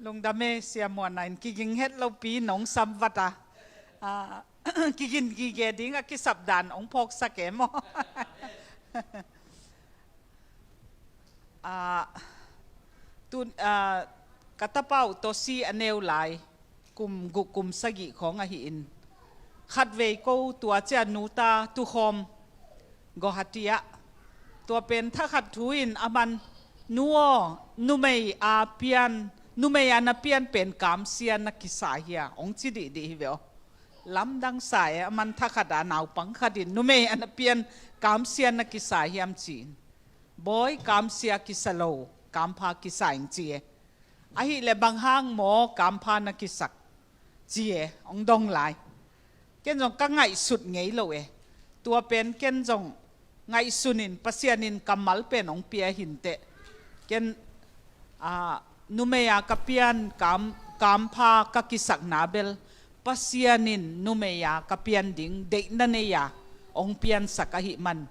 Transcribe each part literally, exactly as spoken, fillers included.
Lungdam e, Sia Muan in kiging het lopi nong samvat a, ah, kigin gige ding a kisap dan ong phawksak e maw? Ah, tu, ah, ka tapa uh Tosi a neu lai, kum guk kum sagih khawng ahi in, khatvei ko tua ciang nu ta tukhawm Guwahati ah, tua pen thakhat thu in aman, nu aw, numei a pian, numei a na pian pen kamsia na kisa hia, ong ci dihdih hi ve aw. Lamdang sa e, aman thakhat a naupang khat in numei a na pian kamsia na kisa hiam ci-in, Bawi, kamsia kisa lo, kampha kisa ing ci e. Ahih leh bang hang maw kampha na kisak ci e, ong dong lai. Ken zong ka ngaihsut ngei lo e. Tua pen ken zong ngaihsun in, Pasian in kammal pen ong pia hi inteh. Ken, ah, numei a ka pian kam, kampha ka kisakna bel, Pasian in numei a ka pian ding deihna nei a ong piansak ahih man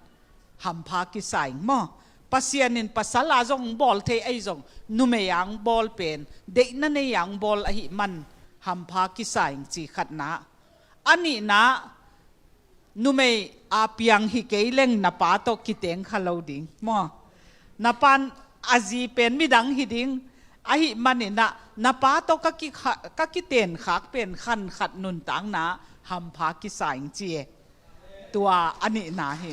hampha kisa ing maw? Pasian in pasal a zong ong bawl thei ahi zong, numei a ong bawl pen deihna nei a ong bawl ahih man hampha kisa ing ci khatna. A nihna, numei a piang hi kei leng na pa tawh kiteng kha lo ding maw? Na pa in a zi pen midang hi ding, ahih manin ah na pa tawh ka kikha-, ka kiten khak pen khan khat nuntakna hampha kisa ing ci e. Tua a nihna hi.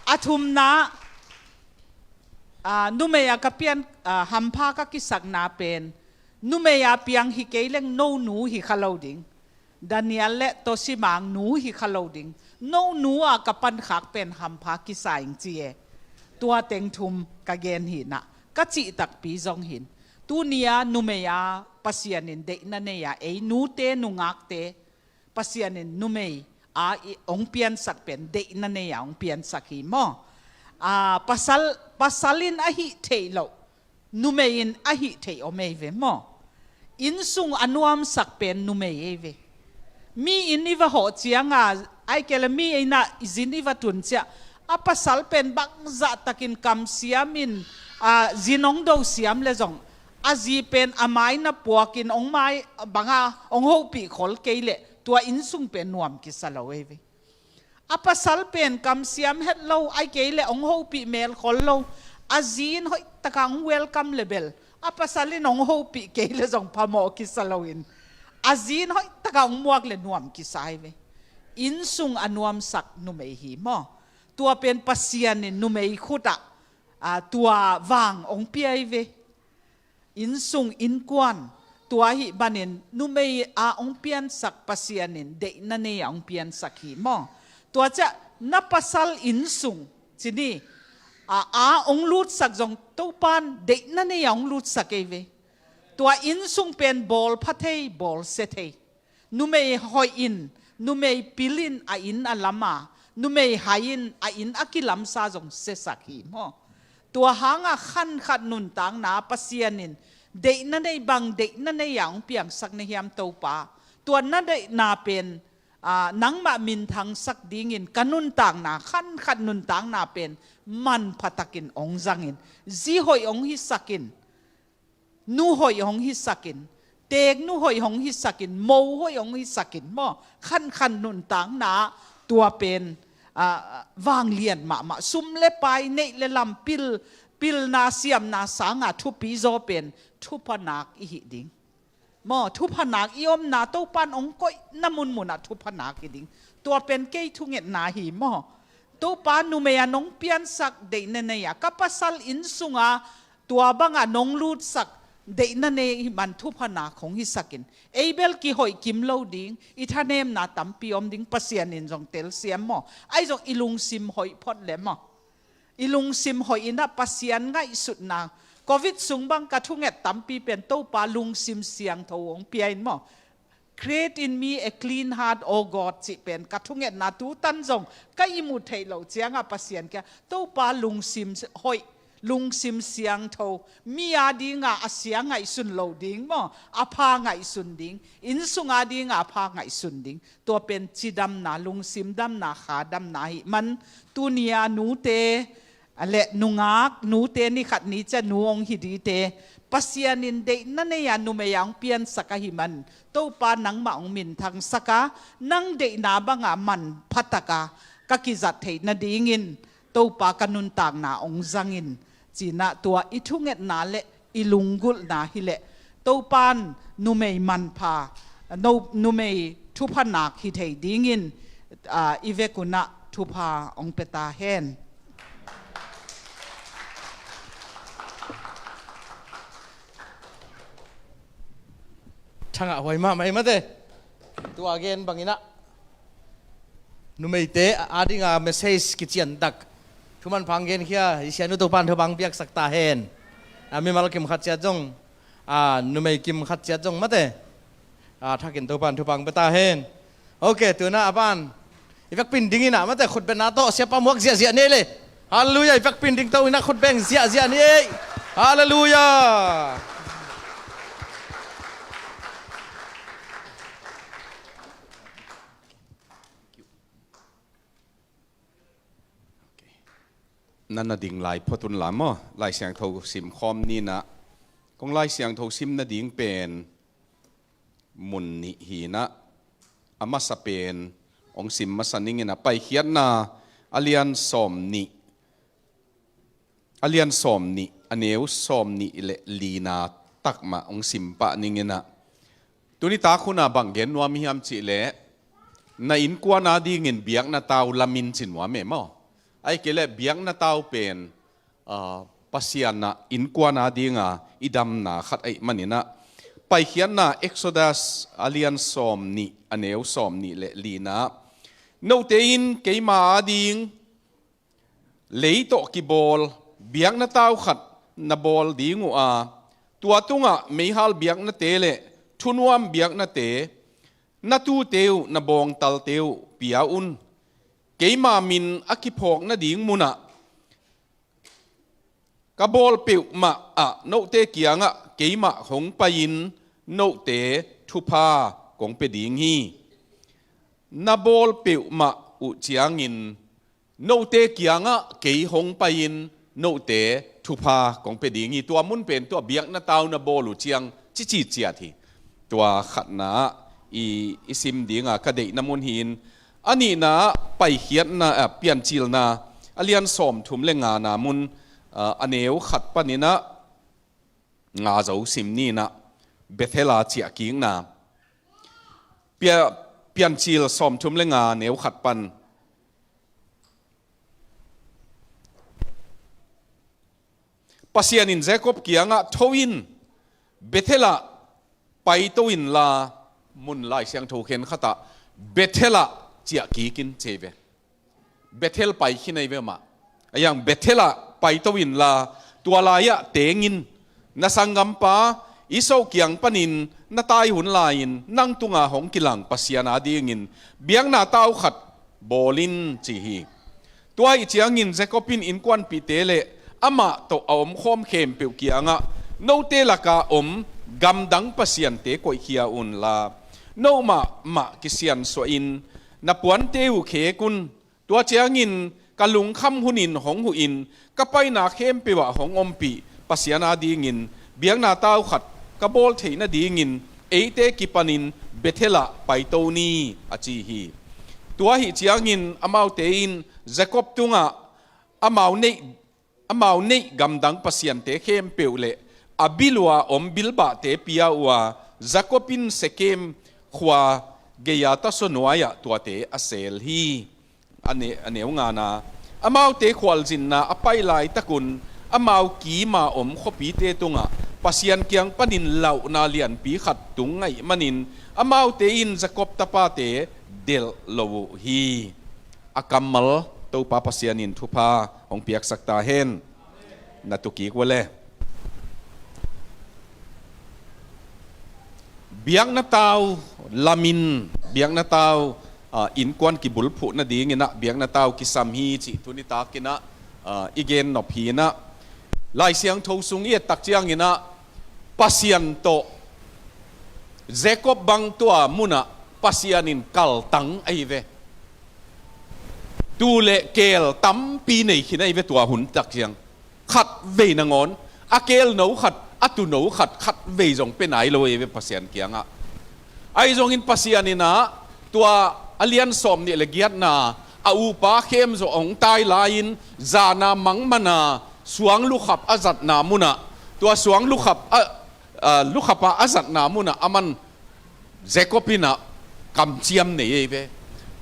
A thumna, ah, numei a ka pian, ah, hampha ka kisakna pen, numei a piang hi kei leng no nu hi kha lo ding. Daniel le Tosi mang nu hi kha lo ding. No nu a ka pankhak pen hampha kisa ing ci e. Tua teng thum ka gen hi in ah, ka cih takpi zong hi in, tuni a numei a Pasian in deihna nei a, ei nute nungakte Pasian in numei a i ong piansak pen deihna nei a ong piansak hi maw? Ah, pasal, pasal in a hih theih loh, numei in a hih theih om ei ve maw? Innsung a nuamsak pen numei ei ve. Mi inn i va hawh ciang a, ahih kei leh mi inn ah zin i va tun ciang a, pasal pen bangzah takin kamsiam in, ah, zin ong do siam leh zong, a zi pen a mai na puak in ong mai bang a ong hopih khol kei leh tua innsung pen nuam kisa lo ei ve. A pasal pen kamsiam het lo, ahih kei leh ong hopih mel khol lo. A zi in hoih tak a ong welcome leh bel, a pasal in ong hopih kei leh zong phamawh kisa lo in, a zi in hoih tak a ong muak leh nuam kisa ei ve. Innsung a nuamsak numei hi maw? Tua pen Pasian in numei khut ah, ah, tua vang ong pia ei ve. Innsung innkuan, tua ahih manin numei a ong piansak Pasian in deihna nei a ong piansak hi maw? Tua ciang na pasal innsung ci ni, a, a ong lutsak zong Topa'n deihna nei a ong lutsak ei ve. Tua innsung pen bawl pha thei, bawl sia thei. Numei hoih in, numei pil in a inn a lam a, numei hai in a inn a kilamsa zong siasak hi maw? Tua hang a khan khat nuntakna Pasian in deihna nei bang, deihna nei a ong piangsak na hiam Topa? Tua na deihna pen, ah, nangmah minthangsak dingin ka nuntakna, khan khat nuntakna pen manpha takin ong zang in, zi hoih ong hisak in, nu hoih hong hisak in, teek nu hoih hong hisak in, mo hoih hong hisak in maw? Khan khan nuntakna ah tua pen, ah, vanglian mahmah, sum le pai, neih le lam, pil, pilna siamna sanga thupi zaw pen thupha nak i hih ding maw? Thupha nak i omna, Topa'n ong koihna munmun ah thupha nak hi ding. Tua pen kei thungetna hi maw? Topa, numei a nong piansak deihna nei a, ka pasal inn sunga tua banga nong lutsak deihna nei man thupha nak hong hisak in. Ei bel kihoih kim lo ding, i thanemna tampi om ding, Pasian in zong telsiam maw? Ahi zong i lungsim hoih phot le maw? I lungsim hoih in ah Pasian ngaihsutna, Covid sung bang ka thunget tampi pen Topa, lungsim siangtho hong pia in maw? "Create in me a clean heart, O God," cih pen ka thungetna tutan zong ka ihmut theih loh ciangah Pasian kiang, "Topa, lungsim hoih, lungsim siangtho, mi a dinga a sia ngaihsun lo ding maw, a pha ngaihsun ding, inn sunga dinga a pha ngaihsun ding." Tua pen cidamna, lungsim damna, kha damna ahih man, tuni a nute, a le nungak, nute ni khat ni ciang nu hong hi dingte, Pasian in deihna nei-a numei a hong piansak ahih man, Topa nangmah hong minthangsak a, nang deihna banga manpha taka ka kizat theih nadingin Topa ka nuntakna hong zang in, ci-in ah tua i thungetna le i lunggulhna hileh Topa'n numei manpha, no, numei thupha nak hi thei dingin, aa, i vekun ah thupha hong pia ta hen. Thangah huai mahmah ei mate. Tua gen bangin ah numeite a dinga message kiciantak thuman phang genkhia i sianu Topa'n thupha hong piaksak ta hen. A mimal kim khat ciat zong, a numei kim khat ciat zong mate, a thakin Topa'n thupha hong pia ta hen. Ok, tu-in ah a ban i vekpi-in dingin ah mate khutbetna tawh siapa muak ziahziah ni ei le. Halleluiah, i vekpi-in dingto-in ah khutbeng ziahziah ni ei. Halleluiah. Na na ding lai phot un la maw, Lai Siangtho sim khawm ni-in ah. Kong Lai Siangtho sim nading pen mun nih hi-in ah, a masa pen hong sim masa ning in ah, Paikhiatna a lian sawm nih, a lian sawm nih, a neu sawm nih le lina tak mah hong sim pah ning in ah. Tuni tak hun ah bang gen nuam hiam cih leh, na innkuan a dingin biakna tau lamin ci nuam e maw. Ahih kei leh biakna tau pen, aa, Pasian ah innkuan a dinga i damna khat ahih manin ah, Paikhiatna, Exodus a lian sawm nih, a neu sawm nih le lina, note in keima a ding lei tawh kibawl biakna tau khat na bawl ding uh a, tua tungah meihal biaknate le thunuam biaknate, na tuute uh, na bawngtalte uh pia un. Keima min a kiphawk nading munah ka bawl peuhmah ah note kiangah keimah hong pai-in note thupha kong pia ding hi. Na bawl peuhmah uh ciangin note kiangah kei hong pai-in note thupha kong pia ding hi. Tua mun pen tua biakna tau na bawl uh ciang cici ciat hi. Tua khatna ah i, i sim dinga ka deihna mun hi-in, a nihna ah Paikhiatna, a, Piancilna a lian sawmthum le ngana mun, a, a neu khat panin ah nga zo sim ni-in ah, Bethel a ciahkikna. Pia-, Piancil sawmthum le nga neu khat pan. Pasian in Jacob kiangah, "Tho in, Bethel ah paito inla," mun Lai Siangtho khen khatah, "Bethel ah ciahkik in," ci hi ve. Bethel pai khin ahi ve mah. A hiang Bethel ah paito inla, tua lai-ah teng in, na sanggampa Esau kiang panin na tai hun lai-in nang tunga hong kilang Pasian a dingin biakna tau khat bawl in, ci hi. Tua ahih ciangin Jacob in innkuanpihte le amah tawh a omkhawm khempeuh kiangah, "Note laka om gamdang pasiante koihkhia unla, nomah mah kisiansuah in na puante uh khek un. Tua ciangin ka lungkham hunin hong huhin, ka paina khempeuh ah hong ompih Pasian a dingin biakna tau khat ka bawl theih nadingin eite kipanin Bethel ah paito ni," a ci hi. Tua ahih ciangin amaute in Jacob tungah amau neih, amau neih gamdang pasiante khempeuh le a bil uh a om bilbahte pia uh a, Jacob in Shekhem khua gei-a tasaw nuai-ah tuate a seel hi. A ne-, a neu ngana, amaute khualzinna a pai laitakun amau kima om khuapite tungah Pasian kiang panin lauhna lianpi khat tung ahih manin amaute in Jacob tapate delh lo uh hi. A kammal Topa Pasian in thupha hong piaksak ta hen. Na tu kik uh le. Biakna tau lamin, biakna tau, ah, innkuan kibulphuh nadingin ah biakna tau kisam hi cih tuni takin ah, ah, i gen nop hi-in ah, Lai Siangtho sung i et tak ciangin ah Pasian tawh Jacob bang tua munah Pasian in kaltang ahi ve. Tuu le keel tampi nei khin ahi ve tua hun tak ciang. Khat vei nangawn a keelno khat a tuuno khat khat vei zong pia nai lo ei ve Pasian kiangah. Ahi zongin Pasian in ah tua a lian sawm nih le giatna a upa khem zawh hong tai lai-in zana mangmana suang lukhap a zatna munah, tua suang lukhap a, a, lukhap a a zatna munah aman Jacob in ah kamciam nei ei ve.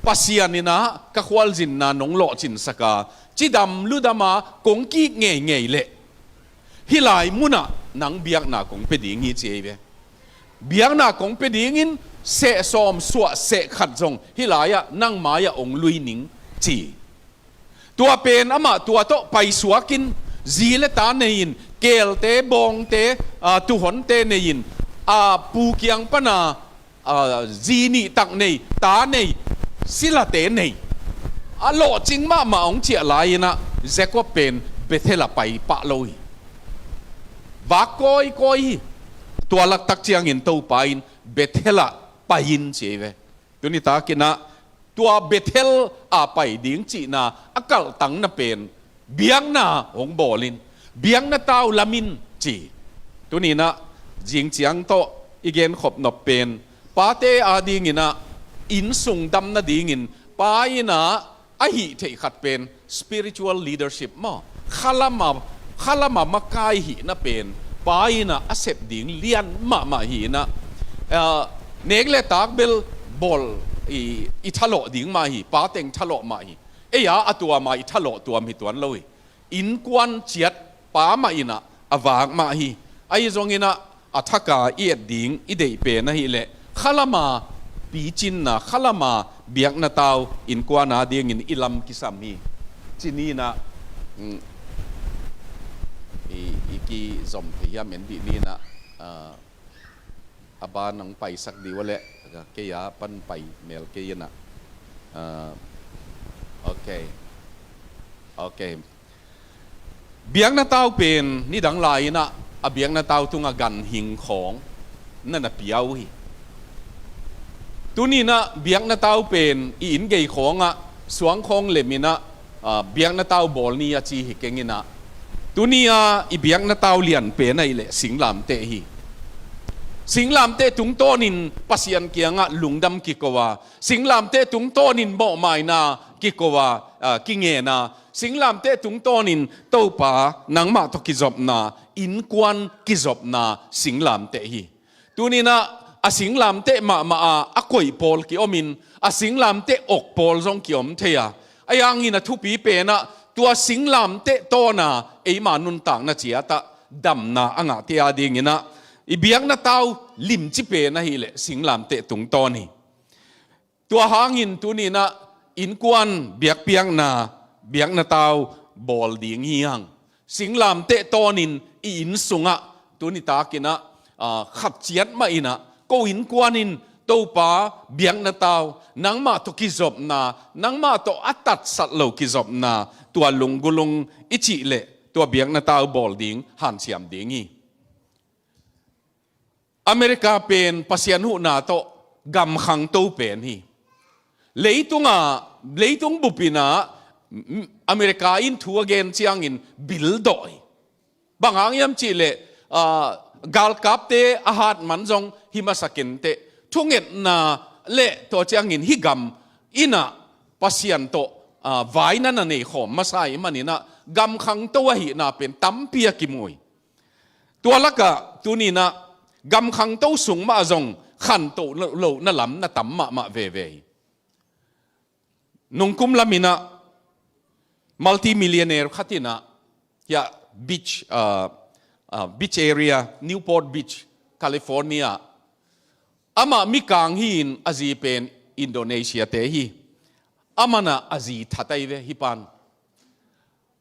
Pasian in ah ka khualzinna nong lawhcinsak a, cidam ludama kong kik ngeingei leh hih lai munah nang biakna kong pia ding hi ci ei ve. Biakna kong pia dingin seh sawm suah seh khat zong hih lai-ah nang mai-ah hong lui ning ci. Tua pen amah tua tawh paisuakin zi le ta nei-in, keelte, bawngte, aa, tuuhonte nei-in, aa, pu kiang pana, aa, zi nih tak nei, ta nei, silate nei. A lawhcing mahmah hong ciah lai-in ah Jacob pen Bethel ah pai pah lo hi. Vak kawikawi hi. Tua laktak ciangin Topa in Bethel ah pai in ci ei ve. Tuni takin ah tua Bethel a pai ding cihna a kaltangna pen biakna hong bawl in, biakna tau lam in ci. Tuni in ah zing ciang tawh i genkhop nop pen pate adingin ah innsung dam nadingin pa in ah a hih theih khat pen spiritual leadership maw? Khalama, khalama makai hihna pen pa in ah a sep ding lian mahmah hi in ah, ah, nek le tak bel bawl i, i thalawh ding mah hi, pa teng thalawh mah hi. Ei-a a tuama i thalawh tuam hi tuan lo hi. Innkuan ciat pa mah in ah a vak mah hi. Ahi zongin ah a thaka i et ding i deih pen ahih leh khalama picinna, khalama biakna tau innkuan adingin i lam kisam hi. Ci ni in ah, mm, i, i kizom thei hiam en dih ni in ah, ah, a ban hong paisak dih uh leh kei a pan pai mel kei in ah. Ah, ok. Ok. Biakna tau pen nidang lai-in ah a biakna tau tungah ganhing khawng na na pia uh hi. Tuni in ah biakna tau pen i inn gei khawngah suang khawng lem in ah, aa, biakna tau bawl ni a ci hi keng in ah. Tuni a i biakna tau lian pen ahih leh singlamteh hi. Singlamteh tungtawnin Pasian kiangah lungdam kiko a, singlamteh tungtawnin mawhmaina kiko a, aa, kingen a, singlamteh tungtawnin Topa nangmah tawh kizopna, innkuan kizopna singlamteh hi. Tuni in ah a singlamteh mahmah a a koih pawl ki-omin a singlamteh awk pawl zong ki-om thei a, ahi hangin a thupi pen ah tua singlamteh tawna eima nuntakna ciatah damna a ngahte adingin ah i biakna tau limci pen ahih leh singlamteh tungtawn hi. Tua hangin tuni in ah innkuan biakpiakna, biakna tau bawl ding hi hang. Singlamteh tawnin i inn sungah tuni takin ah, aa, khat ciat mah in ah ko innkuan in Topa biakna tau, nangmah tawh kizopna, nangmah tawh a tatsat lo kizopna, tua lunggulung i cih leh tua biakna tau bawl ding hanciam ding hi. America pen Pasian huhna tawh gam khangto pen hi. Leitunga, leitung bupin ah, mm, America in thu a gen ciangin bildawh hi. Bang hang hiam cih leh, aa, galkapte a hat man zong hi masa kei inteh. Thungetna le tua ciangin hih gam in ah Pasian tawh, aa, vaina na nei khawm masa ahih manin ah gam khangto ahihna pen tampi a kimu hi. Tua lakah tuni in ah gam khangto sung mah zong khantoh lo, lohna lam na tam mahmah veve hi. Nungkum lam in ah multi-millionaire khat in ah, hiah beach, ah, ah, beach area, Newport Beach, California, amah mikang hi-in a zi pen Indonesia-te hi. Aman ah a zi that ahi ve hih pan.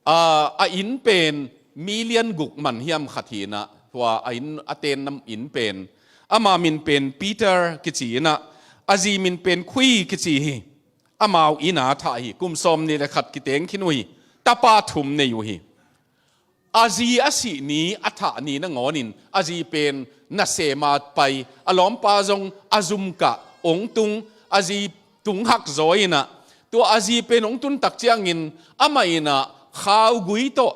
Aa, a inn pen million guk man hiam khat hi-in ah, tua a inn a tenna inn pen, ama min pen Peter kici in ah, a zi min pen Khui kici hi. Amau inn a thah hi, kum sawm nih le khat kiteng khin uh hi. Tapa thum nei uh hi. A zi a sih ni, a thah ni nangawnin a zi pen nasem a pai, a lawmpa zong a zum kah, ong tung, a zi tung hak zaw in ah, tua a zi pen ong tun tak ciangin amah in ah khaugui tawh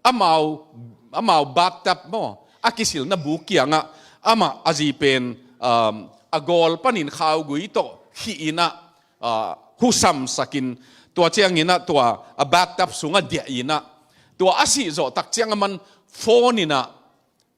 amau, amau bathtub maw, a kisilna buk kiangah amah a zi pen, um, a gawl panin khaugui tawh khih inah, uh, husamsakin, tua cianginah tua a bathtub sungah diah inah, tua a sih zawh tak ciang a man phone inah,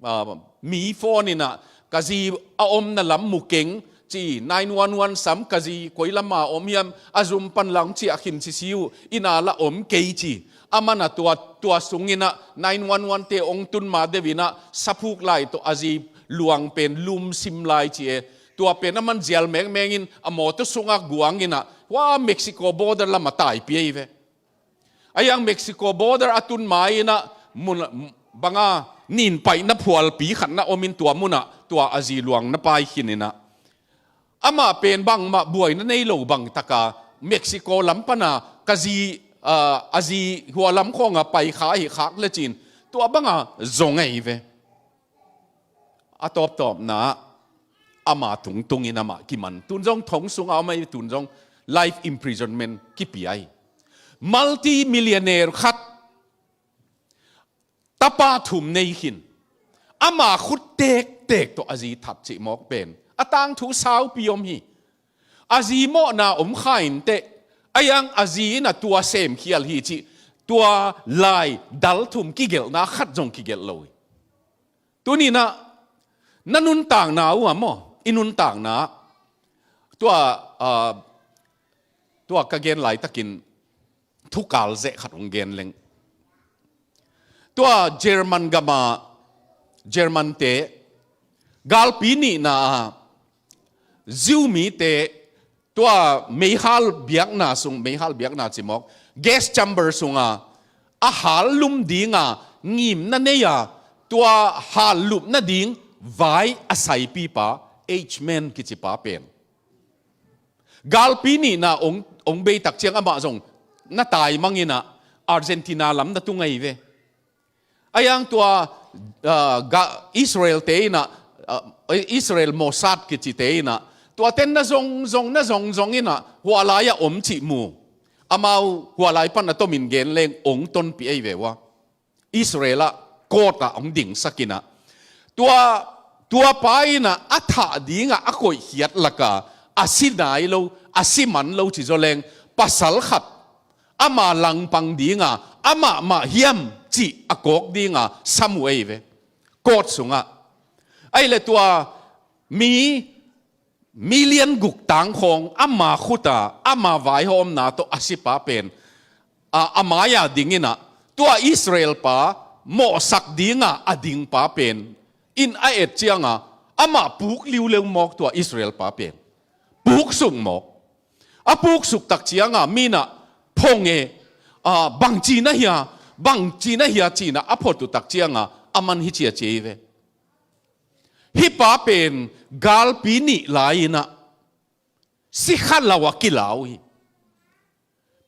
uh, mi phone inah, ka zi a omna lam mu keng ci, nine one one sam, ka zi koi lama om hiam, a zum pan lang ciah khin sisi uh, ina la om kei ci. A mana tua, tua sunginah nine one one te ong tun ma deuhinah saphuk lai tawh a zi luang pen lumsim lai ci e. Tua pen a man zial mengmengin a mawtaw sungah guanginah hua Mexico border lamah taipi ei ve. A yang Mexico border a tun ma inah mun banga nin paihna phualpi khatna omin tua munah tua a zi luang na pai khininah, amah pen bangmah buaina nei lo bangtaka Mexico lam pana ka zi, ah, a zi hua lam khawnga pai kha ahi khak lecin tua banga zong ahi ve. A tawptawpna ama tungtungin amah kiman. Tun zong thong sunga om ahi, tun zong life imprisonment kipia hi. Multi-millionaire khat, tapa thum nei khin, ama khut tektek tawh a zi that cih mawk pen a tangthu saupi om hi. A zi mawhna om kha inteh, a yang a zi inah tua semkhial hi cih, tua lai dal thum kigelhna khat zong kigelh lo hi. Tuninah na nuntakna uh ah maw, i nuntakna tua, ah, tua ka gen laitakin thukal zeh khat hong gen leng. Tua German gama Germante galpi nihna ah Jew mite tua meihal biakna sung, meihal biakna cimawk, gas chamber sunga a hal lum dinga ngimna nei-a, tua hal lupna ding vai a saipipa, H-man kicipa pen galpi nihna ong, ong beitak ciang amah zong na taimanginah Argentina lam na tung ahi ve. A yang tua, ah, ga, Israel te inah, ah, Israel Mossad kicite inah tua tenna zongzong na zongzong inah hualai-ah om cih mu. Amau hualai pan a tomin gen leng ong tonpih ei ve ua. Israel ah court ah ong dingsak inah tua, tua pa inah a thah dingah a koihkhiat laka a si nai lo, a si man lo ci zaw leng pasal khat ama langpang dinga amah mah hiam cih a kawk dinga sam uh ei ve. Court sungah. Ahi le tua mi million guk tangkhawng ama khuta ama vaihawmna tawh a sipa pen, a, a mai-a dinginah tua Israel pa mawhsak dinga a dingpa pen in a et cianga amah puk liuleu mawk tua Israel pa pen. Puksuk mawk. A puksuk tak cianga minah phong e, a, bangci na hia, bangci na hia cinah a phot uh tak cianga a man hi cia ci ei ve. Hih pa pen galpi nih lai-inah sikha lo a kilau hi.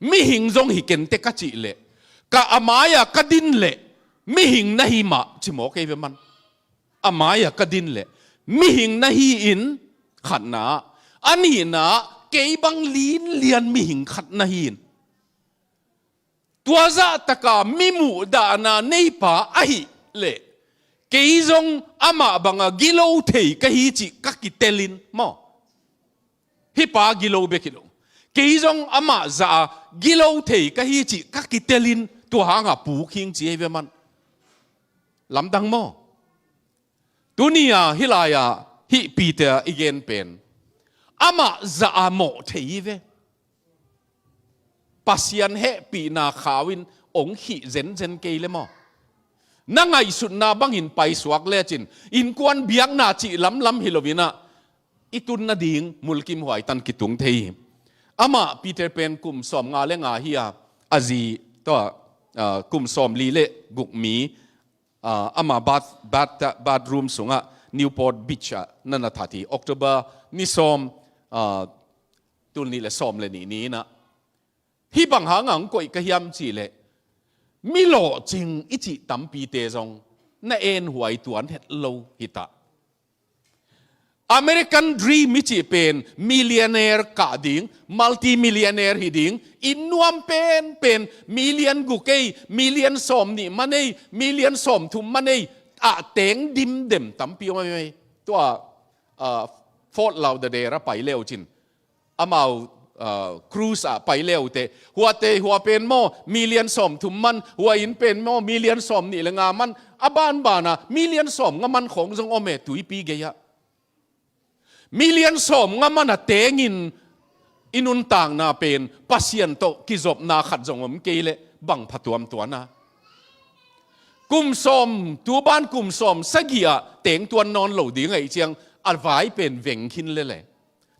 Mihing zong hi kente ka cih leh, ka a mai-a ka din leh mihing na hi mah ci mawk ei ve man. A mai-a ka din leh mihing na hi-in khatna, a nihna kei bang linlian mihing khat na hi-in. Tua zahtaka mi muhdahna neipa ahih leh kei zong amah banga gilo thei ka hi cih ka kitelin maw? Hih pa gilo bek hi lo. Kei zong amah zah a gilo thei ka hi cih ka kitelin tua hanga puk hing ci ei ve man. Lamdang maw? Tuni-a hih lai-a hih Peter i gen pen amah zah a mawh thei hi ve. Pasian hehpihna khau-in ong khih zenzen kei le maw? Na ngaihsutna bangin paisuak lecin innkuan biakna cih lamlam hi loinah i tun nading mulkimhuai tan kitung thei hi. Amah Peter pen kum sawmnga le nga hi-a, a zi tawh, ah, kum sawmli le guk mi, ah, ama bath, bath, bathroom sungah Newport Beach ah na na that hi. October ni sawm, ah, tul nih le sawm le nih ni-inah hih bang hanga hong koih ka hiam cihleh mi lawhcing i cih tampite zong na enhuai tuan het lo hitah. American dream i cih pen millionaire kah ding, multi-millionaire hi ding, inn nuam penpen million guk ei, million sawm nih man ei, million sawm thum man ei, ah teng dimdem tampi om ahi. Tua, ah, Fort Lauderdale a pai leu cin, amau, ah, cruise ah pai leute, huate, hua pen maw million sawm thum man, hua in pen maw million sawm nih le nga man, a banbana million sawm nga man khawng zong om e tuipi gei-ah. Million sawm nga man a tengin i nuntakna pen Pasian tawh kizopna khat zong om kei leh bang phatuam tuana. Kum sawm, tuban kum sawm sagih ah teng tuan nawn lo ding ahih ciang a vai pen veng khin lele.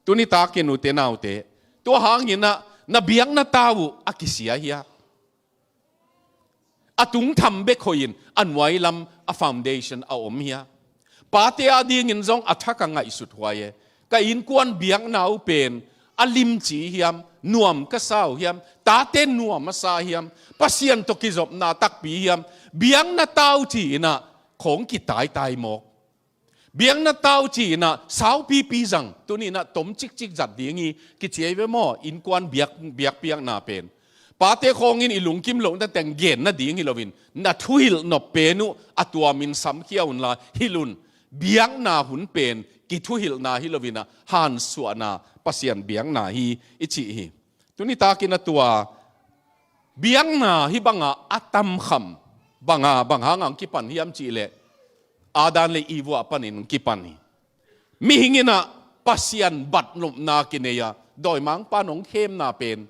Tuni takin ute naute, tua hangin ah na biakna tau uh a kisia hia? A tungtham bek hoihin a nuailam a foundation a om hia? Pate adingin zong a thak a ngaihsut huai e. Ka innkuan biakna uh pen a limci hiam, nuam ka sa uh hiam, tate nuam a sa hiam, Pasian tawh kizopna takpi hiam, biakna tau ci-in ah khawng kitaitai mawk. Biakna tau ci-in ah saupipi zang, tuni-in ah tom cikcik zat ding hi kici ahi ve maw, innkuan biak, biakpiakna pen. Pate khawngin i lungkim lohna teng genna ding hi loin, na thuhilh nop pen uh a tuamin samkhia unla hilh un. Biakna hun pen kithuhilhna hi loin ah hansuahna Pasian biakna hi i cih hi. Tuni takin a tua biakna hih banga a tamkham banga, bang hanga hong kipan hiam cihleh, Adam le Eve ah panin hong kipan hi. Mihing in ah Pasian batnopna kinei a, dawimangpa in hong khemna pen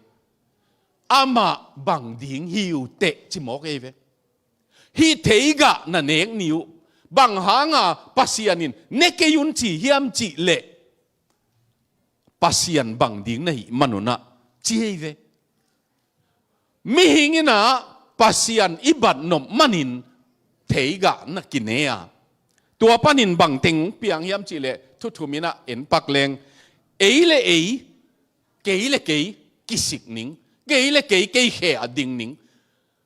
amah bang ding hi uh teh ci mawk ei ve. Hih theigah na nek ni uh. Bang hanga Pasian in ne kei un ci hiam cihleh, Pasian bang ding na hih manun ah ci ei ve. Mihing in ah Pasian i batnop manin theigah na kine a, tua panin bang teng piang hiam cihleh, thu thum in ah en pak leng, ei le ei, kei le kei kisik ning, kei le kei kei khe a ding ning.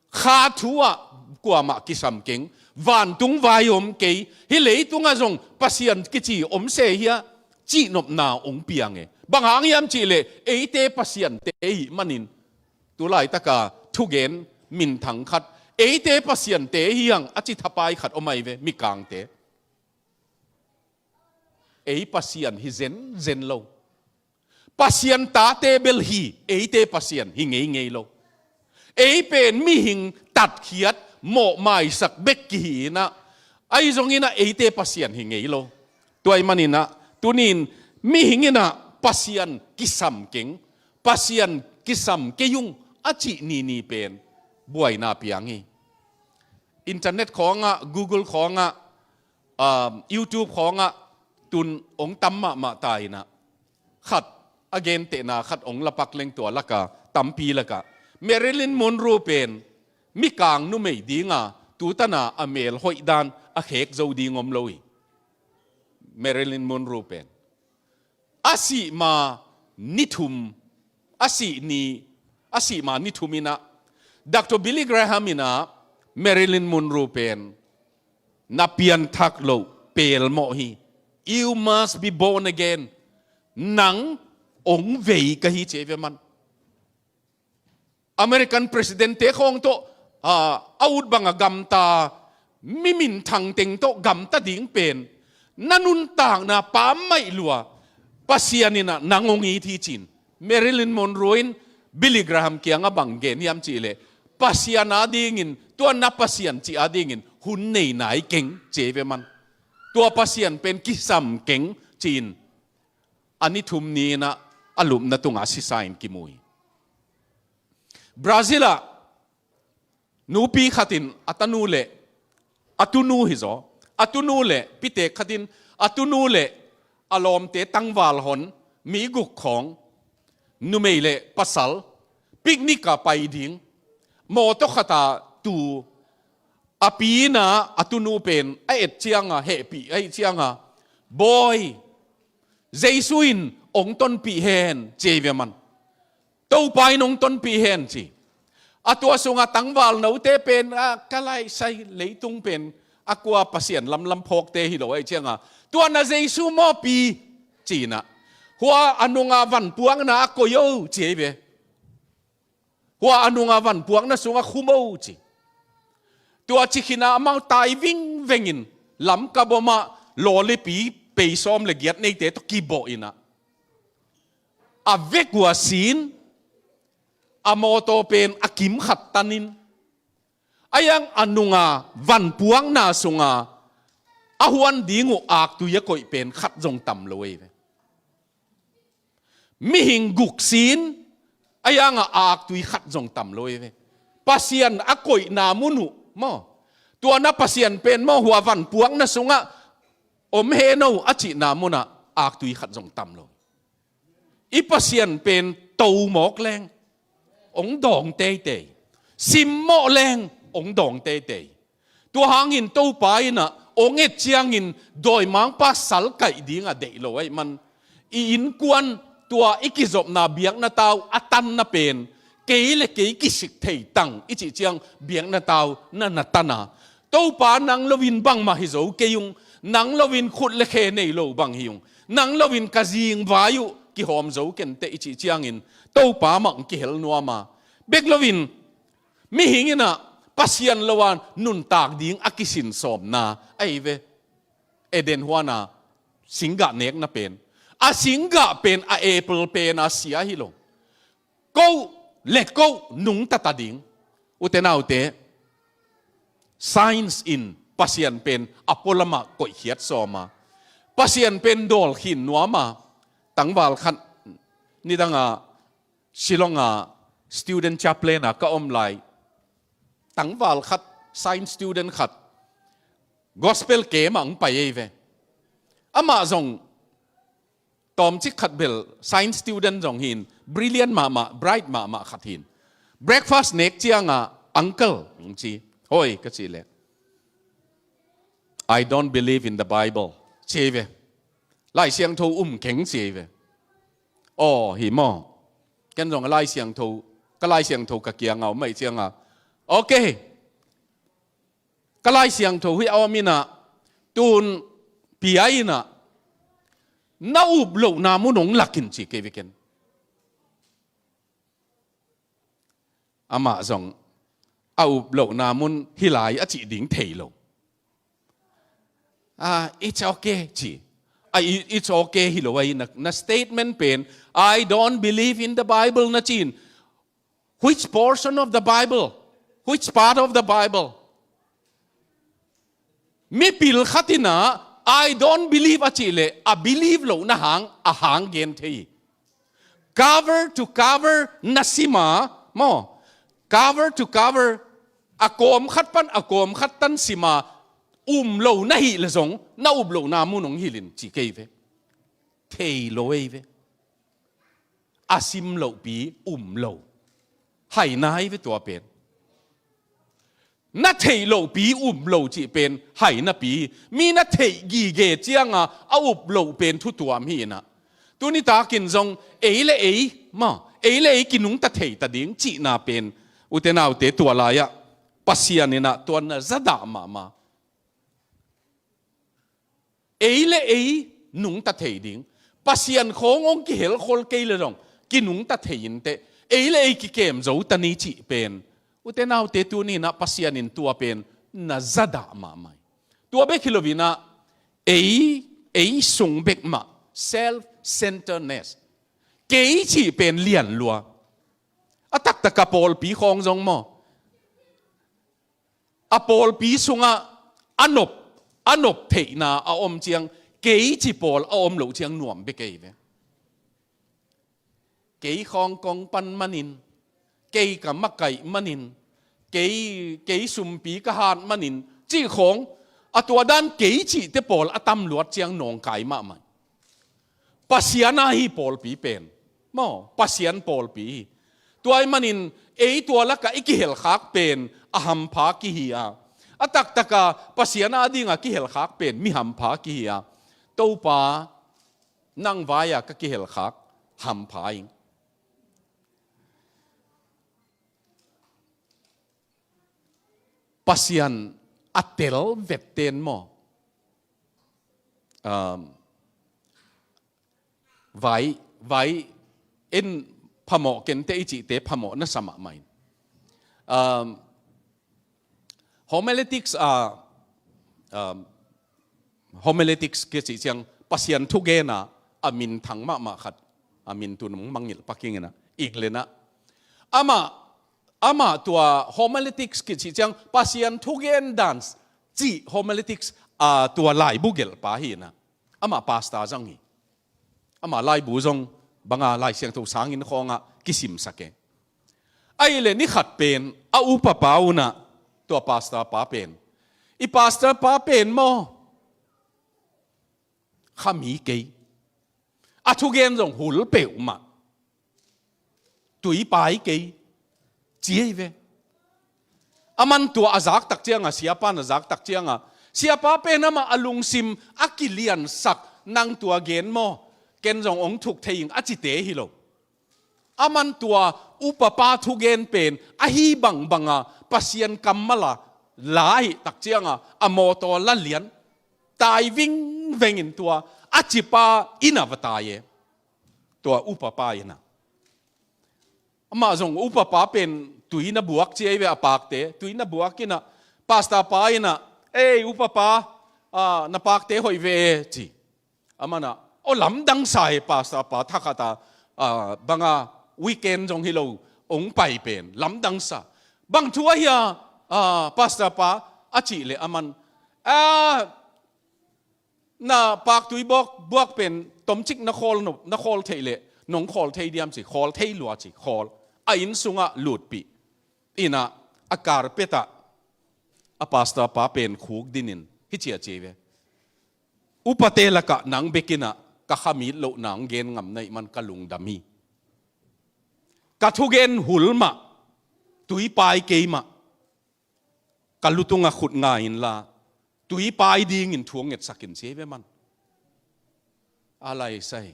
Kha thu ah kuamah kisam keng, vantung vai om kei, hih leitungah zong Pasian kici om se hia, cihnopna hong piang e. Bang hang hiam cihleh, eite pasiante ahih manin, tu laitaka thugen minthang khat, eite pasiante hi hang a ci thapai khat om ahi ve, Mikangte. Ei Pasian hi zenzen lo. Pasian tate bel hi, eite Pasian hi ngeingei lo. Ei pen mihing tatkhiat, mawhmaisak bek kihi in ah, ahi zongin ah eite Pasian hi ngei lo. Tua ahih manin ah, tuni-in mihing in ah Pasian kisam keng, Pasian kisam kei ung a cih nini pen buaina piang hi. Internet khawngah, Google khawngah, um, YouTube khawngah tun hong tam mahmah ta in ah, khat a gentehna khat hong lapak leng, tua laka tampi laka Marilyn Monroe pen Mikang numei dinga tutana a mel hoih dan a khek zo ding om lo hi. Marilyn Monroe pen a sih ma ni thum, a sih ni, a sih ma ni thum in ah, Doctor Billy Graham in ah Marilyn Monroe pen na pianthak loh pelmawh hi. You must be born again. Nang hong vei ka hi ci ei ve man. American president-te khawng tawh, ah, a ut banga gamta, mi minthang teng tawh gamta ding pen na nuntakna pammaih lua, Pasian in ah nang hong it hi ci-in. Marilyn Monroe in Billy Graham kiangah bang gen hiam cihleh, Pasian adingin, tua na Pasian cih adingin hun nei nai keng ci ei ve man. Tua Pasian pen kisam keng ci-in, a ni thum ni in ah a lupna tungah a sisa in kimu hi. Brazil ah nupi khat in a tanu le a tunu hi zaw, a tunu le pitek khat in a tunu le a lawmte tangval hon, mi guk khawng, numei le pasal, picnic ah pai ding, mawtaw khat ah tu, a pi in ah a tunu pen a et cianga, hehpih ahih cianga, Bawi, Jesu in hong tonpih hen ci ei ve man. Topa in hong tonpih hen ci. A tua sungah tangvalnote pen, ah, ka laisai leitung pen a kua Pasian lamlam phawkte hi lo ahih cianga, tua na Jesu maw pi ci-in ah, hua a nunga vanpuakna a koih o ci ei ve. Hua a nunga vanpuakna sungah khum o ci. Tua ci khin a amau tai vingvengin, Lamka bawmah lawlipi pei sawm le giat neite tawh kibawh inah, a vek uh a sin, a mawtaw pen a kim khat tanin, a iang a nunga vanpuakna sunga a huan ding uh aktui a koih pen khat zong tam lo ei ve. Mihing guk sin a ianga aktui khat zong tam lo ei ve. Pasian a koihna mun uh maw, tua na Pasian pen maw hua vanpuakna sungah om heno a cihna munah aktui khat zong tam lo. I Pasian pen to mawk leng ong dawng teitei, simmawh leng ong dawng teitei. Tua hangin Topa inah ong et ciangin dawimangpa salkaih dingah deih lo aih man, i innkuan tua i kizopna biakna tau a tanna pen kei le kei kisik thei tang i cih ciang biakna tau na na tana, Topa nang loin bangmah hi zo kei ung, nang loin khut le khe nei lo bang hi ung, nang loin ka zingvai uh kihawm zo kenteh i cih ciangin Topa mah kihel nuama. Bek loin mihing inah Pasian lo a nuntak ding a kisinsawmna ahi ve. Eden huana singgah nekna pen, a singgah pen a apple pen a sia hi lo. Koh le koh nungta ta ding. Ute naute, science in Pasian pen a pualamah koihkhiat sawma, Pasian pen dawlkhin nuama. Tangval khat nidanga Shillong a student chaplain a ka om lai, tangval khat, science student khat, gospel camp ah hong pai ei ve. Amah zong tawmcik khat bel science student zong hin, brilliant mahmah, bright mahmah khat hin. Breakfast nek cianga, "Uncle," hong ci. "Hoi," ka cih leh, "I don't believe in the Bible," ci ei ve. "Lai Siangtho um keng," ci ei ve. "Aw, hi maw? Ken zong a Lai Siangtho, ka Lai Siangtho ka kianga om aih cianga, okay, ka Lai Siangtho hi a om inah, tun pia inah, na up lohna mun hong lak in," ci kei ve ken. Amah zong a up lohna mun hi lai a cih ding thei lo. "Ah, it's okay," ci. "Ah, i-, it's okay hi lo ahi na, na statement pen, 'I don't believe in the Bible,' na ci in. Which portion of the Bible? Which part of the Bible?" Mipil khat inah, "I don't believe," a cih leh, a believe lohna hang, a hang gen thei hi. Cover to cover na sima, maw? Cover to cover, a kawm khat pan a kawm khat tan sima, um lo na hih leh zong, na up lohna mun hong hilh in, ci kei ve. Thei lo ei ve. A sim lohpi um lo. Haina hi ve tua pen. Na theih lohpi um lo cih pen hainapi hi. Mi na theih gige cianga a up loh pen thutuam hi inah. Tuni takin zong ei le ei, maw, ei le ei kinungta thei ta ding cihna pen, ute naute, tua lai-ah Pasian inah tua na zadah mahmah. Ei le ei nungta thei ding. Pasian khawng hong kihelkhol kei le zong kinungta thei inteh. Ei le ei kikem zo ta ni cih pen, ute naute, tuni inah Pasian in tua pen na zadah mahmah hi. Tua bek hi lo inah, ei, ei sung bek mah, self-centeredness. Kei cih pen lian lua. A taktak a pawlpi khawng zong maw, a pawlpi sungah a nop, a nop theihna a om ciang, kei ci pawl a om loh ciang nuam bek ei ve. Kei khawng kong pan manin, kei ka makaih manin, kei, kei sumpi ka hat manin, cih khawng, a tua dan kei cihte pawl a tam luat ciang nawngkai mahmah hi. Pasian a hi pawlpi pen, maw, Pasian pawlpi hi. Tua ahih manin ei tua lakah i kihelkhak pen a hampha kihi a, a taktaka Pasian a dinga kihelkhak pen mi hampha kihi a, Topa, nang vai-a ka kihelkhak hampha ing. Pasian a tel vetten maw, um, vai, vai en phamawh kenteh i cihte phamawh na sa mahmah in. Um, homiletics a, um, Homiletics kicih ciang Pasian thugena a minthang mahmah khat, a min tun hong mangngilh pak ing inah, England ah. Amah, amah tua homiletics kicih ciang Pasian thugen dan cih homiletics, a, tua laibu gelhpa hi inah, amah pastor zang hi. Amah laibu zong banga Lai Siangtho sanginn khawngah kisimsak e. Ahih leh ni khat pen a upapa unah tua pastor pa pen, "I pastor pa pen maw, khami kei, a thugen zong hul peuhmah, tuipai kei," ci hi ve. Aman tua a zaktak cianga, siapan a zaktak cianga, siapa pen amah a lungsim a kiliansak, "Nang tua gen maw, ken zong hong thuk thei ing," a cite hi lo. Aman tua upapa thugen pen ahi bangbanga Pasian kammal a la ahih tak cianga a mawtaw la lian, tai vingvengin tua a cipa inn ah va tai e. Tua upapa inn ah. Amah zong upapa pen tui na buak ci hi ve, a pakte tui na buak inah, pastor pa inah, "Ei, upapa, a, na pakte hoih ve e," ci. Aman ah, "Aw, lamdang sa e, pastor pa, thakhata, a, banga weekend zong hi lo, hong pai pen lamdang sa. Bang thu ahi a, a, pastor pa?" a cih leh aman, "A, na pak tui buak, buak pen tomcik na khawl no, na khawl theih leh nong khawl thei diam?" ci. "Khawl thei lua," ci. Khawl. A inn sungah lutpih inah a carpet ah a pastor pa pen khuk dinin hih ci a ci hi ve. "Upate lakah nang bek inah ka khamit lohna hong gen ngam na hih man ka lungdam hi. Ka thugen hul mah, tuipai kei mah, ka lu tungah khut nga inla, tuipai dingin thu hong ngetsak in," ci hi ve aman. A lai sa hi.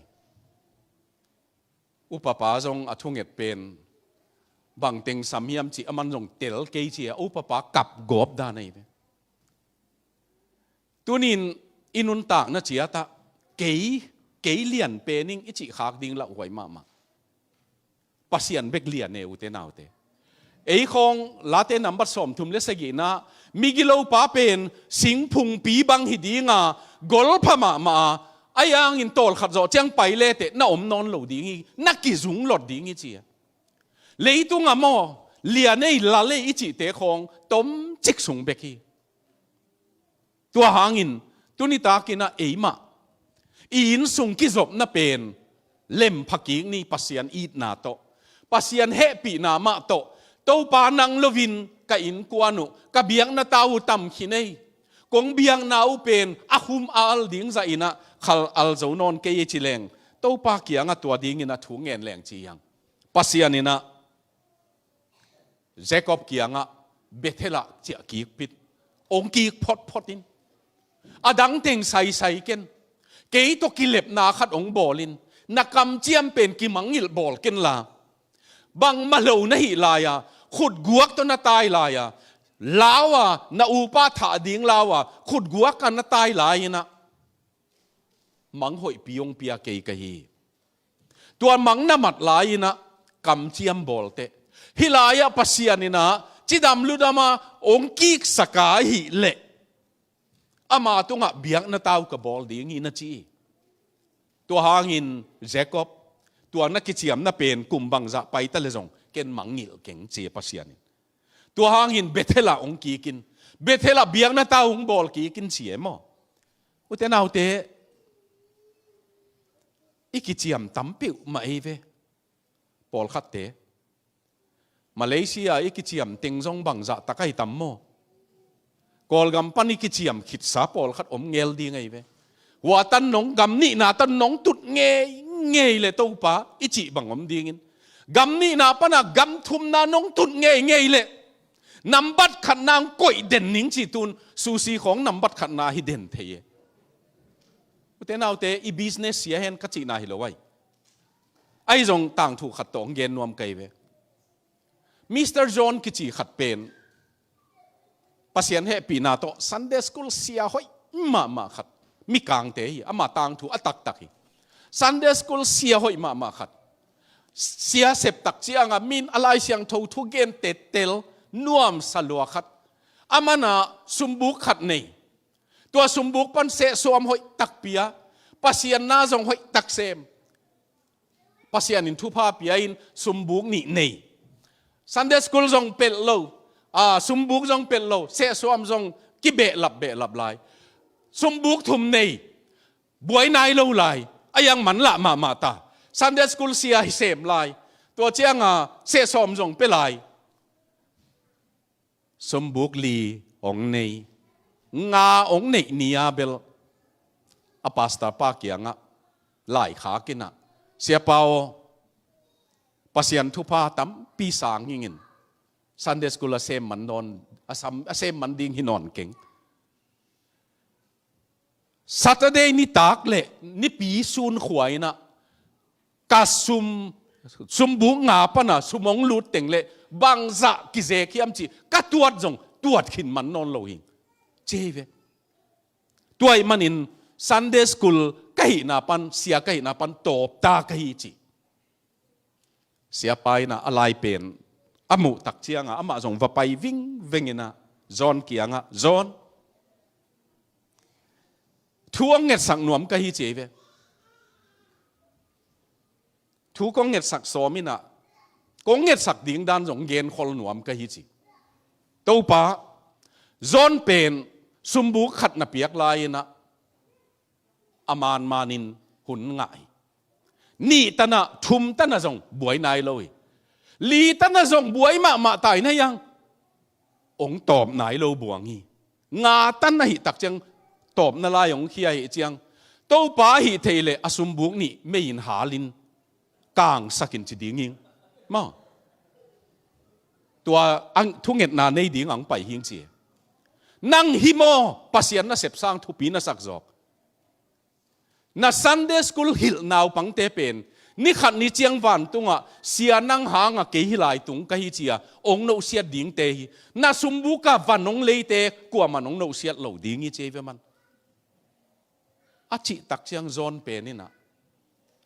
Upapa zong a thunget pen bang teng sam hiam cih aman zong tel kei ci a, upapa kap gawp dan ahi ve. Tunin i nuntakna ciatah, "Kei, kei lian pen ing," i cih khak ding lauhuai mahmah. Pasian bek lian e, ute naute. Ei khawng Late nambat sawmthum le sagihna, migilopa pen singphungpi bang hi dinga, golpha mahmah a, a yangin tawlkhat zawh ciang pai leteh na om nawn lo ding hi, na kizung lot ding hi ci a. Leitung a maw, lian ei, lal ei i cihte khawng tomcik sung bek hi. Tua hangin, tuni takin ah eimah i innsung kizopna pen lempha kik ni, Pasian itna tawh, Pasian hehpihna mah tawh. "Topa, nang loin ka innkuan uh, ka biakna tau uh tam khin ei. Kong biakna uh pen a hum a al ding zah in ah khal al zo nawn kei ei," ci leng, Topa kiangah tua dingin a thu ngen leng ci hiang. Pasian in ah Jacob kiangah Bethel ah ciah kik pin, hong kik photphot in. A dang teng saisai ken, kei tawh kilepna khat hong bawl in, na kamciam pen kimangngilh bawl ken la. Bangmah lo na hih lai-a, khutguak tawh na tai lai-a, lau a, na upa thah ding lau a, khutguak a na tai lai in ah, mang hoihpi hong pia kei ka hi. Tua mang na mat lai in ah kamciam bawl teh. Hih lai-ah Pasian in ah cidam ludam a hong kiksak a hih leh, ama tungah biakna tau ka bawl ding hi, na ci hi. Tua hangin Jacob, tua na kiciamna pen kum bangzah pai ta leh zong ken mangngilh keng, ci hi Pasian in. Tua hangin Bethel ah hong kik in, Bethel ah biakna tau hong bawl kik in, ci hi maw. Ute naute, i kiciam tam peuhmah ei ve. Pawlkhatte, Malaysia i kiciam teng zong bangzah tak ahi tam maw? Kawlgam pan i kiciam khitsa pawlkhat om ngel ding ahi ve. Hua tan nong, gam nihna tan nong tut ngeingei leh Topa, i cih bang om dingin, gam nihna pana gam thumna nong tut ngeingei leh nambat khatna hong koih den ning, ci tun sushi khawng nambat khatna hi den thei e. Ute naute, i business sia hen ka cihna hi lo ai. Ahi zong tangthu khat tawh hong gen nuam ka hi ve. Mister John kici khat pen Pasian hehpihna tawh Sunday school sia hoih mahmah khat, Mikangte hi, ama tangthu a taktak hi. Sunday school sia hoih mahmah khat, sia septak ciangah min a Lai Siangtho thugen tettel nuamsa lua khat, aman ah sumbuk khat nei. Tua sumbuk pan sehsawm hoih tak pia, Pasian na zong hoih tak sem. Pasian in thupha pia in sumbuk nih nei. Sunday school zong pelh lo, a, sumbuk zong pelh lo, sehsawm zong kibehlap behlap lai. Sumbuk thum nei, buai nai lo lai, a iang manlah mahmah ta. Sunday school sia hi sem lai. Tua cianga sehsawm zong pia lai. Sumbuk li hong nei, nga hong neih ni-a bel a pastor pa kiangah laikhak inah, "Siapa aw, Pasian thupha tampi sang hingin Sunday school a sem man nawn, a sam, a sem man ding hi nawn keng. Saturday nitak le nipi sun khua inah ka sum, sumbuk nga pana sum hong lut teng le bangzah kizek hiam cih ka tuat zong tuat khin man nawn lo hing," ci hi ve. Tua ahih manin Sunday school ka hihna pan, sia ka hihna pan tawpta ka hi ci. Siapa inah a lai pen a muh tak cianga amah zong va pai vingveng inah John kiangah, "John, thu hong ngetsak nuam ka hi," ci hi ve. "Thu kong ngetsak sawm inah, kong ngetsak ding dan zong genkhol nuam ka hi," ci. Topa, John pen sumbuk khat na piak lai inah a manmanin hun ngah hi. Nih tanah, thum tanah zong buai nai lo hi. Li tanah zong buai mahmah ta in a iang hong tawp nai lo buang hi. Nga tan ahih tak ciang tawpna lai hong khia ahih ciang, Topa ahih thei le a sumbuk nih mei in halin kangsakin ci ding hing. Maw? Tua ang thungetna nei ding ang pai hing ci. Nang hi maw Pasian nasep sang thupi na sak zawk? Na Sunday school hilh naupangte pen, ni khat ni ciang vantungah, "Sia, nang hanga kei hi lai tung ka hi," ci-a hong nohsiat dingte hi. Na sumbuka van hong leite kuaman hong nohsiat lo ding hi ci hi ve man. A cih tak ciang John pen inah,